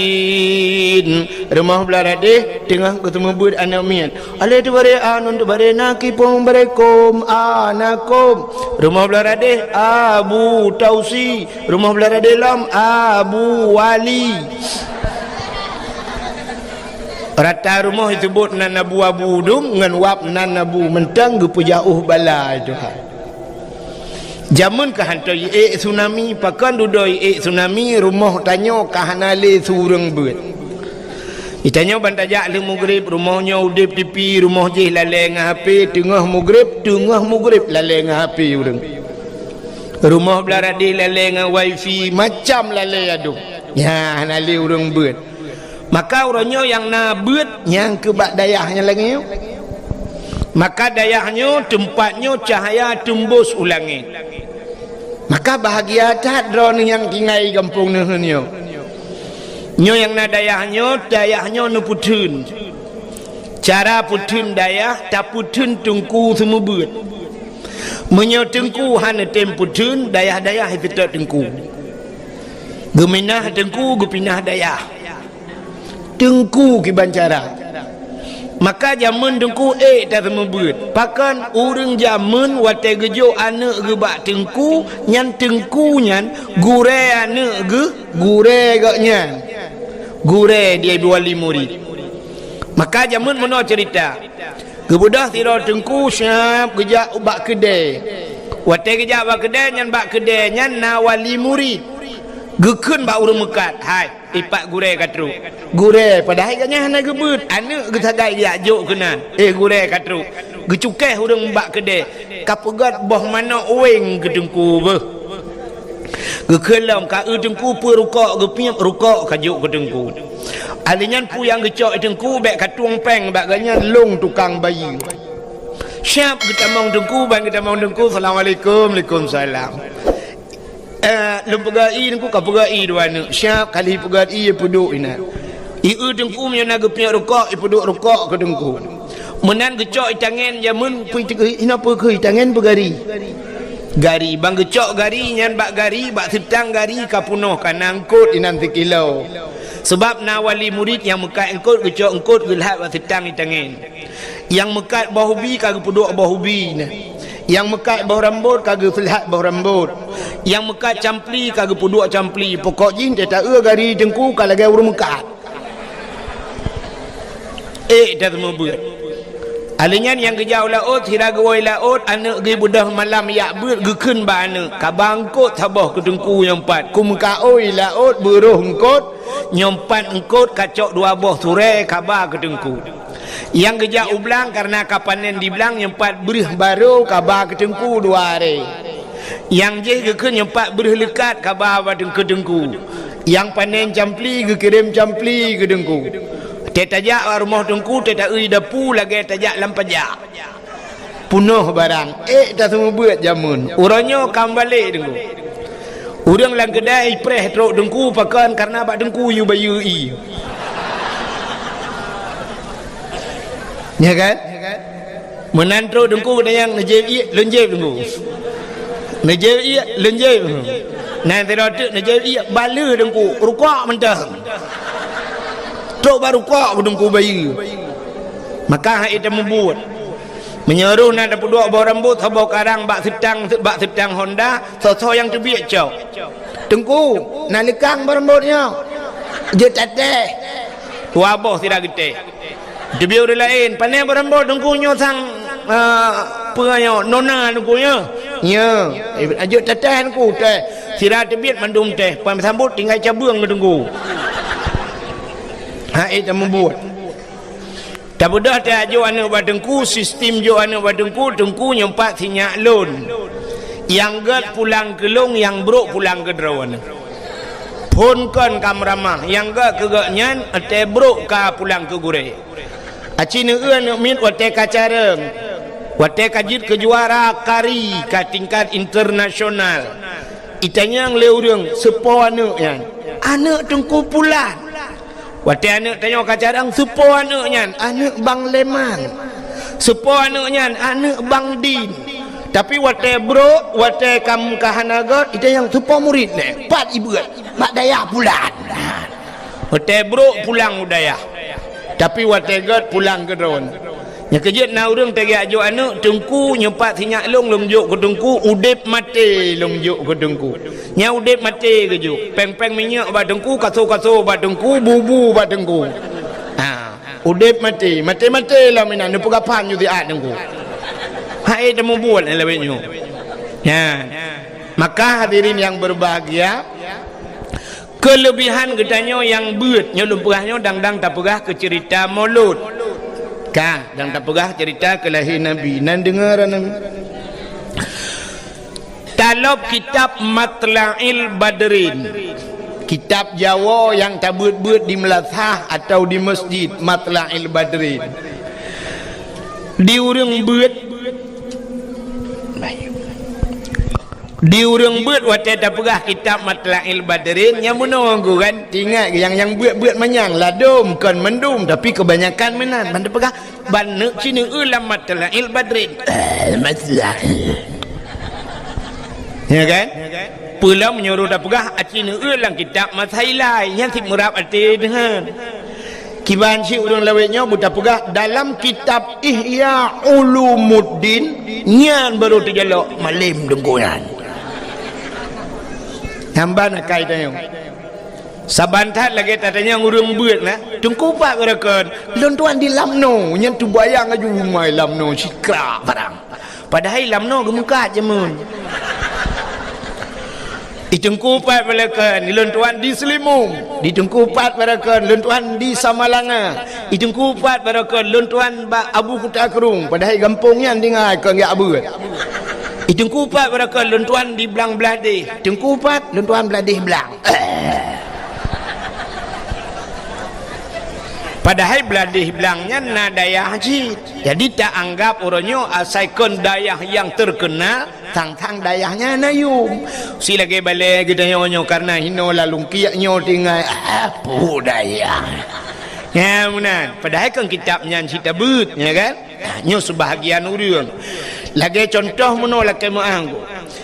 Rumoh blah radeh, teungoh geuseumeubeuet aneuk miet. Alif teubare a, nun teubare na, kipong bare kom, a na kom. Rumoh blah radeh, Abu Tausi. Rumoh blah radeh lom, Abu Wali. Rata rumoh jiteubiet nan abu-abu dum ngon wab nan abu mantong geupeujauh bala Tuhan. Jameun ka hantom jiék tsunami, pakon dudoe jiék tsunami, rumoh tanyoe ka hana lé su ureuëng beuet. Geutanyoe ban tajak lheueh mugrib, rumoh nyoe udeb tipi, rumoh jih lalée ngon H P, teungoh mugrib, teungoh mugrib lalée ngon H P ureuëng. Rumoh blah radeh lalée ngon wifi, macam lalée adum. Nyan hana lé ureuëng beuet. Maka uroe nyoe nyang na beuet nyang keu bak dayah nyang lagée nyoe. Maka dayah nyoe teumpat nyoe cahya teumbus u langét. Maka bahagia that droeneuh nyang tinggai gampông neuheun nyoe. Nyoe nyang na dayah nyoe, dayah nyoe neupeutheun. Cara peutheun dayah, tapeutheun teungku seumeubeuet. Meunyoe teungku hana tem peutheun, dayah-dayah seutôt teungku. Geuminah teungku, geupinah dayah. Teungku kiban cara. Maka jameun teungku ék taseumeubeuet. Pakon ureuëng jameun watée geujok aneuk geuh bak teungku, nyan teungku nyan gurée aneuk geuh, gurée gobnyan. Gurée dia wali murid. Maka jameun meunoe ceurita. Geubeudôh sidroe teungku siab geujak ubak keudée. Watée geujak bak keudée nyan, bak keudée nyan na wali murid. Geukheun bak ureuëng meukat, "Hai, ipat gurée ka trok." Gurée, padahai gobnyan hana geubeuet, aneuëk geusagai geujak jok keunan. "Eh, gurée ka trok." Geucukéh ureuëng bak keudée, "Ka peugét boh manök wéng keu teungku beuh." Geukheun lom, "Ka eu teungku peue rukok geupiep, rukok ka jok keu teungku." Alèh nyan peue nyang geucok teungku, bék ka tueng péng bak gobnyan, lôn tukang bayeue. Siap geutamong teungku, ban geutamong teungku, "Assalamualaikum." "Waalaikumsalam." "Eh, lôn peugah ie teungku, ka peugah ie dua aneuëk." "Siap." Kali peugah ie, peuduek inan. "Ie teungku, meunyoe na geupiep rukok, ipeuduek rukok keu teungku." Meunan geucok itangen jameun, peue teuk, ina peue keu itangen peugari. Gari, ban geucok gari nyan bak gari, bak seutang gari ka peunoh, ka na eungkot inan sikilo. Sabab na wali murit nyang meukat eungkot, geucok eungkot geulhat bak seutang itangen. Nyang meukat boh ubi ka geupeuduek boh ubi nyan. Nyang meukat boh rambot ka geupeuduek boh rambot. Nyang meukat campli ka geupeuduek campli. Pokok jih teuta eu gari teungku ka lagée ureuëng meukat. Ék that meubeuet. Alèh nyan nyang geujak u laôt, sira geuwoe laôt, aneuëk geuh beudôh malam jak beuet geukheun bak aneuëk, "Kaba eungkot saboh keu teungku nyoe pat. Kumeukaôi laôt beuroh eungkot, nyoe pat eungkot ka cok dua boh surée kaba keu teungku." Nyang geujak u blang kareuna ka panen di blang, nyoe pat breuh barô kaba keu teungku dua aré. Nyang jih geukheun nyoe pat breuh leukat kaba bak teungku-teungku. Nyang panen campli geukirém campli keu teungku. Teuta jak bak rumoh teungku, teuta eu dapu lagée tajak lam pajak. Peunoh barang, ék that meubeuet jameun. Uroe nyoe ka meubalek teungku. Ureuëng lam keudai ipreh trok teungku pakon, kareuna bak teungku yue bayeue ie. Ya kan? Meunan trok teungku geutanyong, "Neujieb ié?" "Lôn jieb teungku." "Neujieb ié?" "Lôn jieb." Nan sidroe teuk neujieb ié, baleue teungku, "Rukok mantong." Trok bak rukok keu teungku bayeue. Maka han ék tameubuet. Meunyoe roh na tapeuduek boh rambot saboh karang bak seutang, bak seutang honda, soe-soe nyang teubiet cok. "Teungku, na leukang boh rambot nyoe?" "Jeuet tatéh." Dua boh sira geutéh. Teubiet ureuëng laén, "Pané boh rambot teungku nyoe sang, ah, peue nyoe, nona teungku nyoe?" "Nyoe." "Eh, jeuet tatéh teungku, téh." Sira teubiet mandum téh, pan sambot tinggai cabeueng keu teungku. Han ék tameubuet. Tabeudôh tajak jok aneuëk bak teungku, sistem jok aneuëk bak teungku, teungku nyoe pat sinyak lôn. Nyang gét pulang keu lôn, nyang brok pulang keu droeneuh. Phon kon ka meuramah, nyang gét keu gobnyan, watée brok ka pulang keu gurée. Aci neueu aneuëk miet watée ka careueng, watée ka jeuet keu juara kari ka tingkat internasional. Itanyong lé ureuëng, "Soe po aneuëk nyan?" "Aneuëk Teungku Pulan." Watée aneuëk tanyoe ka careueng, "Soe po aneuëk nyan?" "Aneuëk Bang Leman." "Soe po aneuëk nyan?" "Aneuëk Bang Din." Tapi watée brok, watée ka, ka hana gét, itanyong, "Soe po murit nyan?" "Pat ibeuet?" "Bak dayah Pulan." Watée brok pulang u dayah. Tapi watée gét pulang keu droeneuh. Nyang keujeuet na ureuëng tajak jok aneuëk, "Teungku, nyoe pat sinyak lôn, lôn jok keu teungku, udeb maté lôn jok keu teungku." Nyan udeb maté geujok. Péng-péng minyeuk bak teungku, kaso-kaso bak teungku, bu-bu bak teungku. Ha, udeb maté, maté-maté lom inan, neupeugah phan ju siat teungku. Han ék tameubuet lagée nyoe. Nyan. Maka hadirin yang berbahagia, Keulebihan geutanyoe nyang beuet, nyoe lôn peugah nyoe dang-dang tapeugah keu ceurita Molot. Ka, dang tapeugah ceurita keu lahé Nabi. Nan deungoe Nabi. Talop kitab Matla'il Badrin. Kitab Jawoe nyang tabeuet-beuet di meulasah atawa di masjid, Matla'il Badrin. Di ureuëng beuet, Di ureuëng beuet watée tapeugah kitab Matla'il Badrin, nyang meunoe geuh kan, ingat nyang, nyang beuet-beuet manyang, ladôm kon mandum, tapi keubanyakan meunan. Ban tapeugah, "Ban neuk ci neueu lam Matla'il Badrin." Eh, Matla'il. Ya kan? Peue lom meunyoe tapeugah, "Aci neueu lam kitab Masailai," nyan cit meurab até deuhan. Kiban cit ureuëng lawét nyoe beutapeugah dalam kitab Ihya Ulumuddin, nyan barô teujalok malém teungku nyan. Nyan ban akai tanyoe. Saban that lagée tatanyong ureuëng beuet na, "Teungku pat geurakon?" "Lôn tuan di Lamno," nyan teubayang laju umai Lamno sikrak barang. Padahai Lamno geumeukat jameun. Di Teungku Pat barokon, lôn tuan di Seulimum. Di Teungku Pat barokon, lôn tuan di Samalanga. Di Teungku Pat barokon, lôn tuan bak Abu Kuta Krueng, padahai gampông nyan tinggai kon jak beuet. Di Teungku Pat barokon, lôn tuan di Blang Blahdeh. Teungku Pat, lôn tuan Blahdeh Blang. Padahai Blahdeh Blang nyan na dayah cit. Jadi, taanggab uroe nyoe asai kon dayah nyang terkenal, sang-sang dayah nyan na yum. Si lagèe balèe geutanyoe nyoe, kareuna hinoe lam lungkiek nyoe tinggai, ah, peue dayah. Nyan meunan. Padahai kon kitab nyan cit tabeuet, ya kan? Nyoe seubahagian ureueng. Lagèe cuntoh meunoe lakèe meu'ah.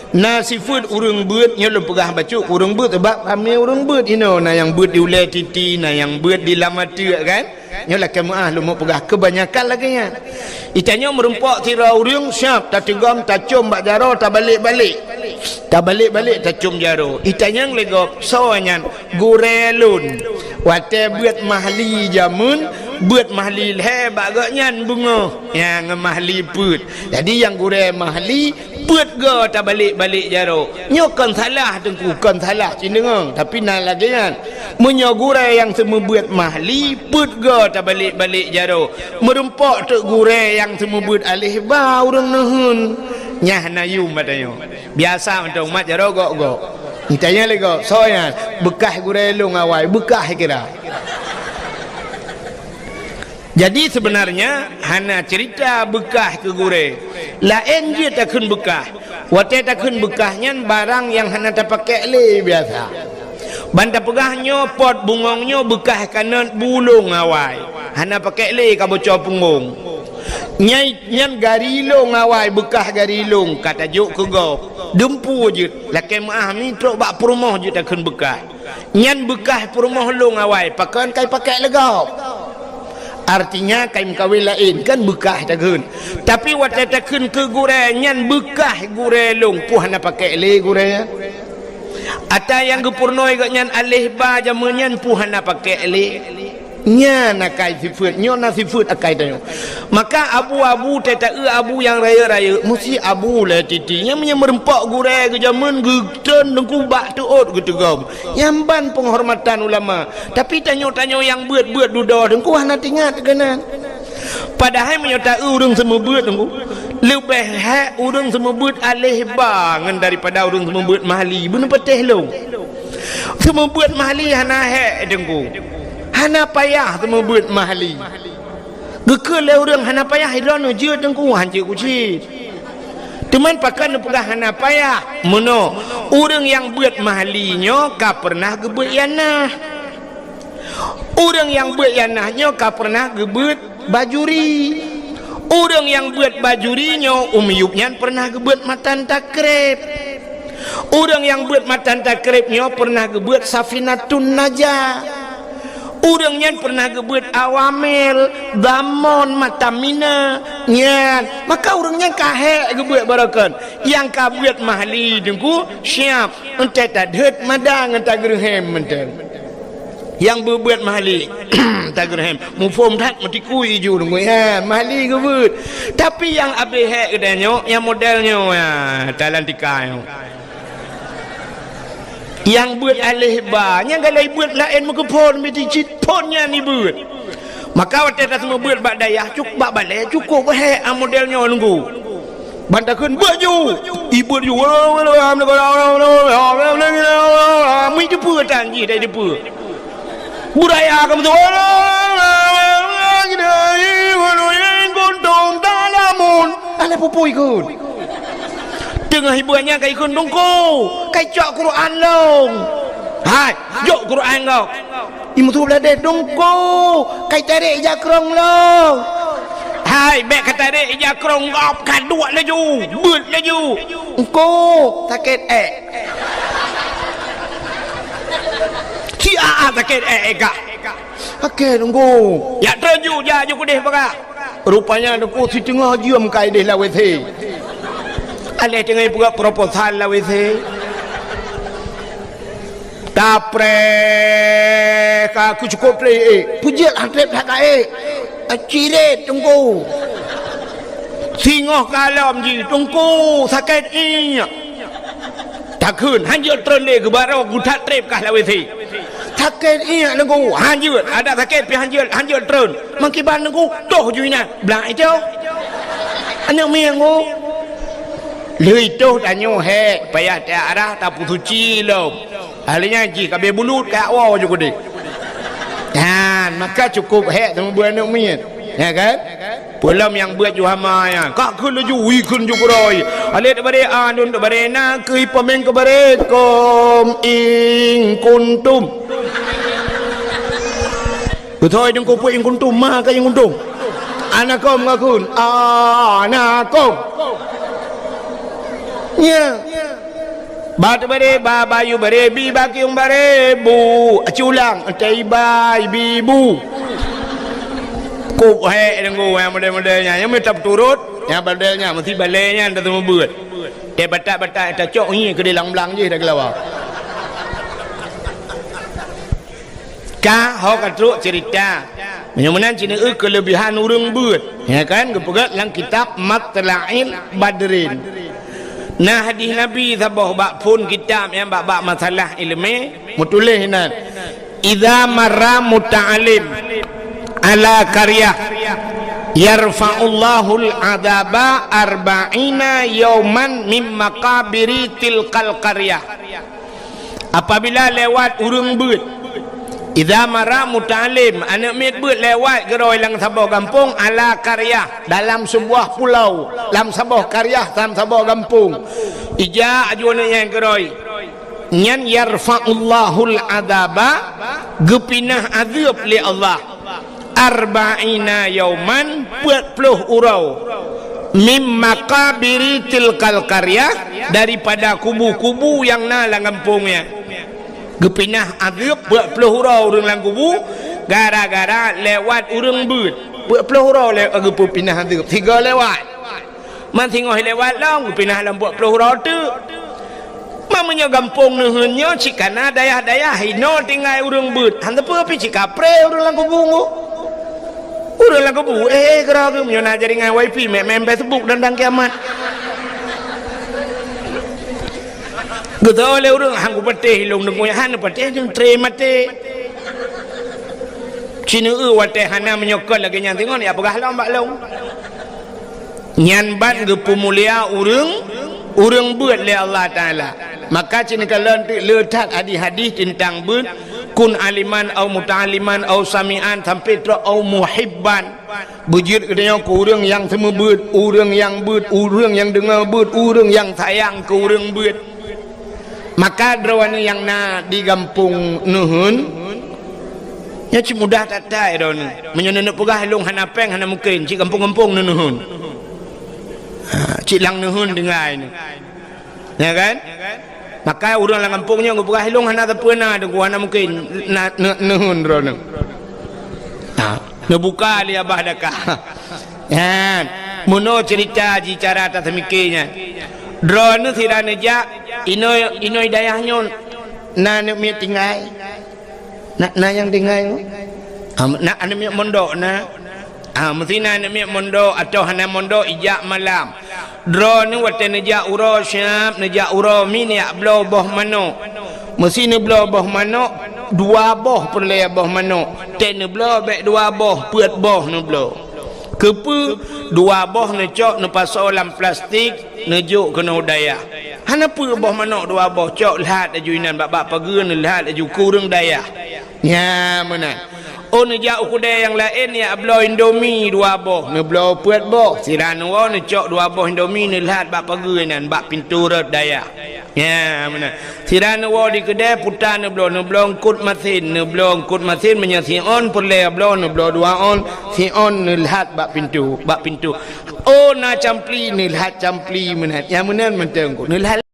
Na sifeuet ureueng beuet, nyoe lôn peugah bacut ureueng beuet, sabab ramè ureueng beuet inoe, na nyang beuet di Ulèe Titi, na nyang beuet di Lam Ateuk, kan? Nyoe lakèe meu'ah lôn meupeugah, keubanyakan lagèe nyan. Di tanyoe meurumpok sidroe ureueng siap, tateugom, tacôm bak jaroe, tabalek-balek. Tabalek-balek tacôm jaroe. Di tanyong lé gob, soe nyan? Gurèe lôn. Watèe beuet mahli jameun, beuet mahli lhèe bak gobnyan beungoh, nyang ngon mahli peuet. Jadi, nyang gurèe mahli, peuet goe tabalek-balek jaroe. Nyoe kon salah, Teungku, kon salah cit deungoe, tapi na lagèe nyan. Meunyoe gurèe nyang seumeubeuet mahli, peuet goe tabalek-balek jaroe, meurumpok teuk gurèe nyang seumeubeuet aléh ba ureueng neuheun. Nyan hana yum bak tanyoe. Biasa mantong umat jaroe gok-gok. Ditanyong lé gob, "Soe nyan?" "Beukah gurèe lôn awai." Beukah kira. Jadi, seubeunarnya hana ceurita beukah keu gurèe. Laén jeuet takheun beukah. Watèe takheun beukah nyan barang nyang hana tapakék lé biasa. Ban tapeugah nyoe pot bungong nyoe beukah kanot bu lôn awai. Hana pakék lé ka boco punggong. Nyai nyan gari lôn awai, beukah gari lôn ka tajok keu gob. Dumpeue jeuet, lakèe meu'ah mi trok bak peurumoh jeuet takheun beukah. Nyan beukah peurumoh lôn awai, pakon kai pakék lé gob. Artinya kai meukawen laén, kan beukah takheun. Tapi watèe takheun keu gurèe, nyan beukah gurèe lôn, peue hana pakék lé gurèe nyan. Ata nyang geupurunoe gobnyan aléh ba jameun nyan peue hana pakék lé. Nyan akai sifeuet, nyoe na sifeuet akai tanyoe. Maka abu-abu teuta-eu abu nyang rayeuk-rayeuk, musti abu lé titi. Nyan meunyoe meurumpok gurèe geujameun geutreun Teungku bak teuôt geuteugom. Nyan ban peunghormatan ulama. Tapi tanyoe-tanyoe nyang beuet-beuet dudoe Teungku hana teuingat keunan. Padahai meunyoe ta-eu ureueng seumeubeuet Teungku, leubeh hék ureueng seumeubeuet aléh ba ngon daripada ureueng seumeubeuet mahli. Beuneupatéh lôn. Seumeubeuet mahli hana hék Teungku. Hana payah seumeubeuet mahli. Geukheun lé ureueng hana payah, droeneuh jeuet Teungku, hanjeuet kucit. Teuma pakon neupeugah hana payah? Meunoe, ureueng nyang beuet mahli nyoe ka peureunah geubeuet ianah. Ureueng nyang beuet ianah nyoe ka peureunah geubeuet bajuri. Ureueng nyang beuet bajuri nyoe u miyueb nyan peureunah geubeuet matan takreb. Ureueng nyang beuet matan takreb nyoe peureunah geubeuet safinatun najah. Ureueng nyan peureunah geubeuet awamel, damon, mata mina, nyan. Maka ureueng nyan ka hék geubeuet barokon. Nyang ka beuet mahli Teungku, siab, eunteuk tadhôt mada ngon tageureuhem mantong. Nyang beubeuet mahli, tageureuhem. Muphom that meutikui ju deungon nyan, mahli geubeuet. Tapi nyang abéh hék geutanyoe, nyang model nyoe, ya, talantika nyoe. Nyang beuet aléh ba, nyang galai beuet laén meukeuphon, meuti cit phon nyan ibeuet. Maka watèe taseumeubeuet bak dayah, cuk-, bak balèe, cukôp hék, ah, model nyoe Teungku. Ban takheun, "Beuet ju!" Ibeuet ju. Meuteupeu tan jih, dai teupeu. Beuraya ka meuteupeu. Kuntum ta'lamun. Alah pupui kun. Teungoh ibeuet nyan ka ikheun, "Teungku, kai cok Quran lôn." "Hai, jok Quran kau." Imeuteupeue bladeh, "Teungku, kai tarek ija krông lôn." "Hai, bèk ka tarek ija krông gob, ka duek laju, beuet laju." "Teungku, sakét èk." "Si a-a sakét èk, èk gak." "Sakét, Teungku." "Jak treun ju, jak ju keudeh paga." Rupanya Teungku siteungoh jeuem ka ideh lam W C. Aléh teungoh ipeugah proposal lam W C. Tapreh ka keucukôp trép ék. Peujeuet han trép that ka ék. Ciret Teungku. Singoh ka lom jih, "Teungku, sakét iék." Kheun, hanjeuet treun lé geubarô geuthat treb kah lam W C. Sakét iék Teungku, hanjeuet. Adak sakét pih hanjeuet, hanjeuet treun. Meukiban Teungku, toh ju inan. Blang itoh. Aneuk miet Teungku. Lheueh toh tanyoe hék, payah tiarah tapeusuci lom. Ahli nyan jih ka abéh bulut ka woe ju keudeh. Nyan, maka cukup hék teuma beuet aneuk miet. Ya kan? Peulom nyang beuet ju hama nyan. Ka kheun laju, wee kheun ju keudroe. Alif teubare, a nun teubare, na keuh peumieng keubare, kom in kuntum. Beutôi Teungku peue in kuntum, ma ka in kuntum. Ana kom ka kheun, ana kom. Nya. Ba teubare, ba bayu bare, bi ba kiyong bare, bu. Aci ulang, tei bai, bi bu. Kop hék Teungku nyang model-model nyan. Nyang mita peuturot, nyang model nyan, meusti balée nyan tateumeubeut. Tei batak-batak tacok ngi keudeh lam blang jih dah geulawa. Ka ho ka trok cerita. Meunyoe meunan ci neueu keuleubihan ureuëng beuet, ya kan, geupeugét lam kitab Matla'il Badrin. Na hadis Nabi saboh bak phon kitab nyang bak-bak masalah iéleumé, meutuléh inan, "Idza marra muta'allim ala qaryah, yarfa'ullahul adzaba arba'ina yauman mim maqabiri tilkal qaryah." Apabila lewat ureuëng beuet, idza marra muta'allim, aneuk miet beuet lewat keudroe lam saboh gampông, ala qaryah, dalam sebuah pulau, lam saboh qaryah, lam saboh gampông. Ijak aju aneuk nyan keudroe. Nyan yarfa'ullahul adzaba, geupinah azeueb lé Allah. Arba'ina yauman, peuet ploh uroe, mim maqabiri tilkal qaryah, daripada kubu-kubu nyang na lam gampông nyan. Geupinah azeueb peuet ploh uroe ureuëng lam kubu, gara-gara lewat ureuëng beuet. Peuet ploh uroe le-, geupeupinah azeueb, sigoe lewat. Man singoh lewat lom, geupinah lam peuet ploh uroe teuk. Man meunyoe gampông neuheun nyoe cit kana dayah-dayah, inoe tinggai ureuëng beuet. Han teupeu pih cit kapreh ureuëng lam kubu nyoe. Ureuëng lam kubu, eh, eh, keudroe geuh, meunyoe na jaringan wifi, mé-, main Facebook dan, dan kiamat. Geutôi lé ureuëng, han kupatéh ilong deungoe, han neupatéh, neutre maté. Ci neueu watée hana meunyoe kon lagée nyan singoh, ya peugah lom bak lôn. Nyan ban geupeumulia ureuëng, ureuëng beuet lé Allah Taala. Maka ci neukalon teuk le that hadis-hadis teuntang beuet, kun aliman au muta'alliman au sami'an sampai trok au muhibban. Beujeuet geutanyoe keu ureuëng nyang seumeubeuet, ureuëng nyang beuet, ureuëng nyang deungoe beuet, ureuëng nyang sayang keu ureuëng beuet. Maka droeneuh nyang na di gampông neuheun, nyan cit mudah that-that droeneuh. Meunyoe neuneuk peugah lôn hana péng, hana mungken, cit gampông-gampông neuneun. Ha, cit lam neuheun tinggai neuh. Ya kan? Maka ureuëng lam gampông nyoe geupeugah lôn hana sapeue na deungoe, hana mungken na, ne-, neuheun droeneuh. Ha, neubuka lé abah dakah. Nyan, meunoe cerita jih cara taseumiké nyan. Droeneuh sira neujak, inoe, inoe dayah nyoe na aneuk miet tinggai. Na, na nyang tinggai nyoe? Ah, na aneuk miet mondok na. Ah, meusti na aneuk miet mondok atawa hana mondok ijak malam. Droeneuh watée neujak uroe siab, neujak uroe mi neujak bloe boh manok. Meusti neubloe boh manok, dua boh peureulée boh manok. Tée neubloe bék dua boh, peuet boh neubloe. Keupeue? Dua boh neucok neupasoe lam plastik, neujok keunoe u dayah. Hana peue boh manok dua boh, cok lhat laju inan bak-bak pageue, neulhat laju keu ureuëng dayah. Nya meunan. Oh, neujak u keudée nyang laén, neujak bloe Indomie dua boh, neubloe peuet boh. Sira neuwoe neucok dua boh Indomie, neulhat bak pageue inan, bak pintoe rot dayah. Nya meunan. Sira neuwoe di keudée, puta neubloe, neubloe eungkot masin, neubloe eungkot masin, meunyoe siôn peureulée bloe, neubloe dua ôn, siôn neulhat bak pintoe, bak pintoe. Oh, na campli, neulhat campli meunan. Nya meunan mantong eungkot. Neulhat